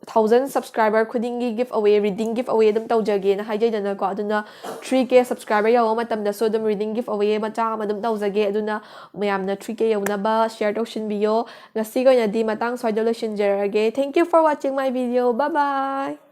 thousand subscriber ꯈꯨꯗꯤꯡꯒꯤ give away, reading give away ꯑꯗꯨꯝ ꯇꯧꯖꯒꯦꯅ ꯍꯥꯏꯖꯩꯗꯅꯀꯣ꯫ ꯑꯗꯨꯅ three K subscriber ꯌꯧꯕ ꯃꯇꯝꯗꯁꯨ ꯑꯗꯨꯝ reading give away ꯃꯆꯥ ꯑꯃ ꯑꯗꯨꯝ ꯇꯧꯖꯒꯦ꯫ ꯑꯗꯨꯅ ꯃꯌꯥꯝꯅ three K ꯌꯧꯅꯕ share ꯇꯧꯁꯤꯟꯕꯤꯌꯣ꯫ ꯉꯁꯤꯒꯤ ꯑꯣꯏꯅꯗꯤ ꯃꯇꯥꯡ ꯁ꯭ꯋꯥꯏꯗ ꯂꯣꯏꯁꯤꯟꯖꯔꯒꯦ꯫ Thank you for watching my video. Bye bye.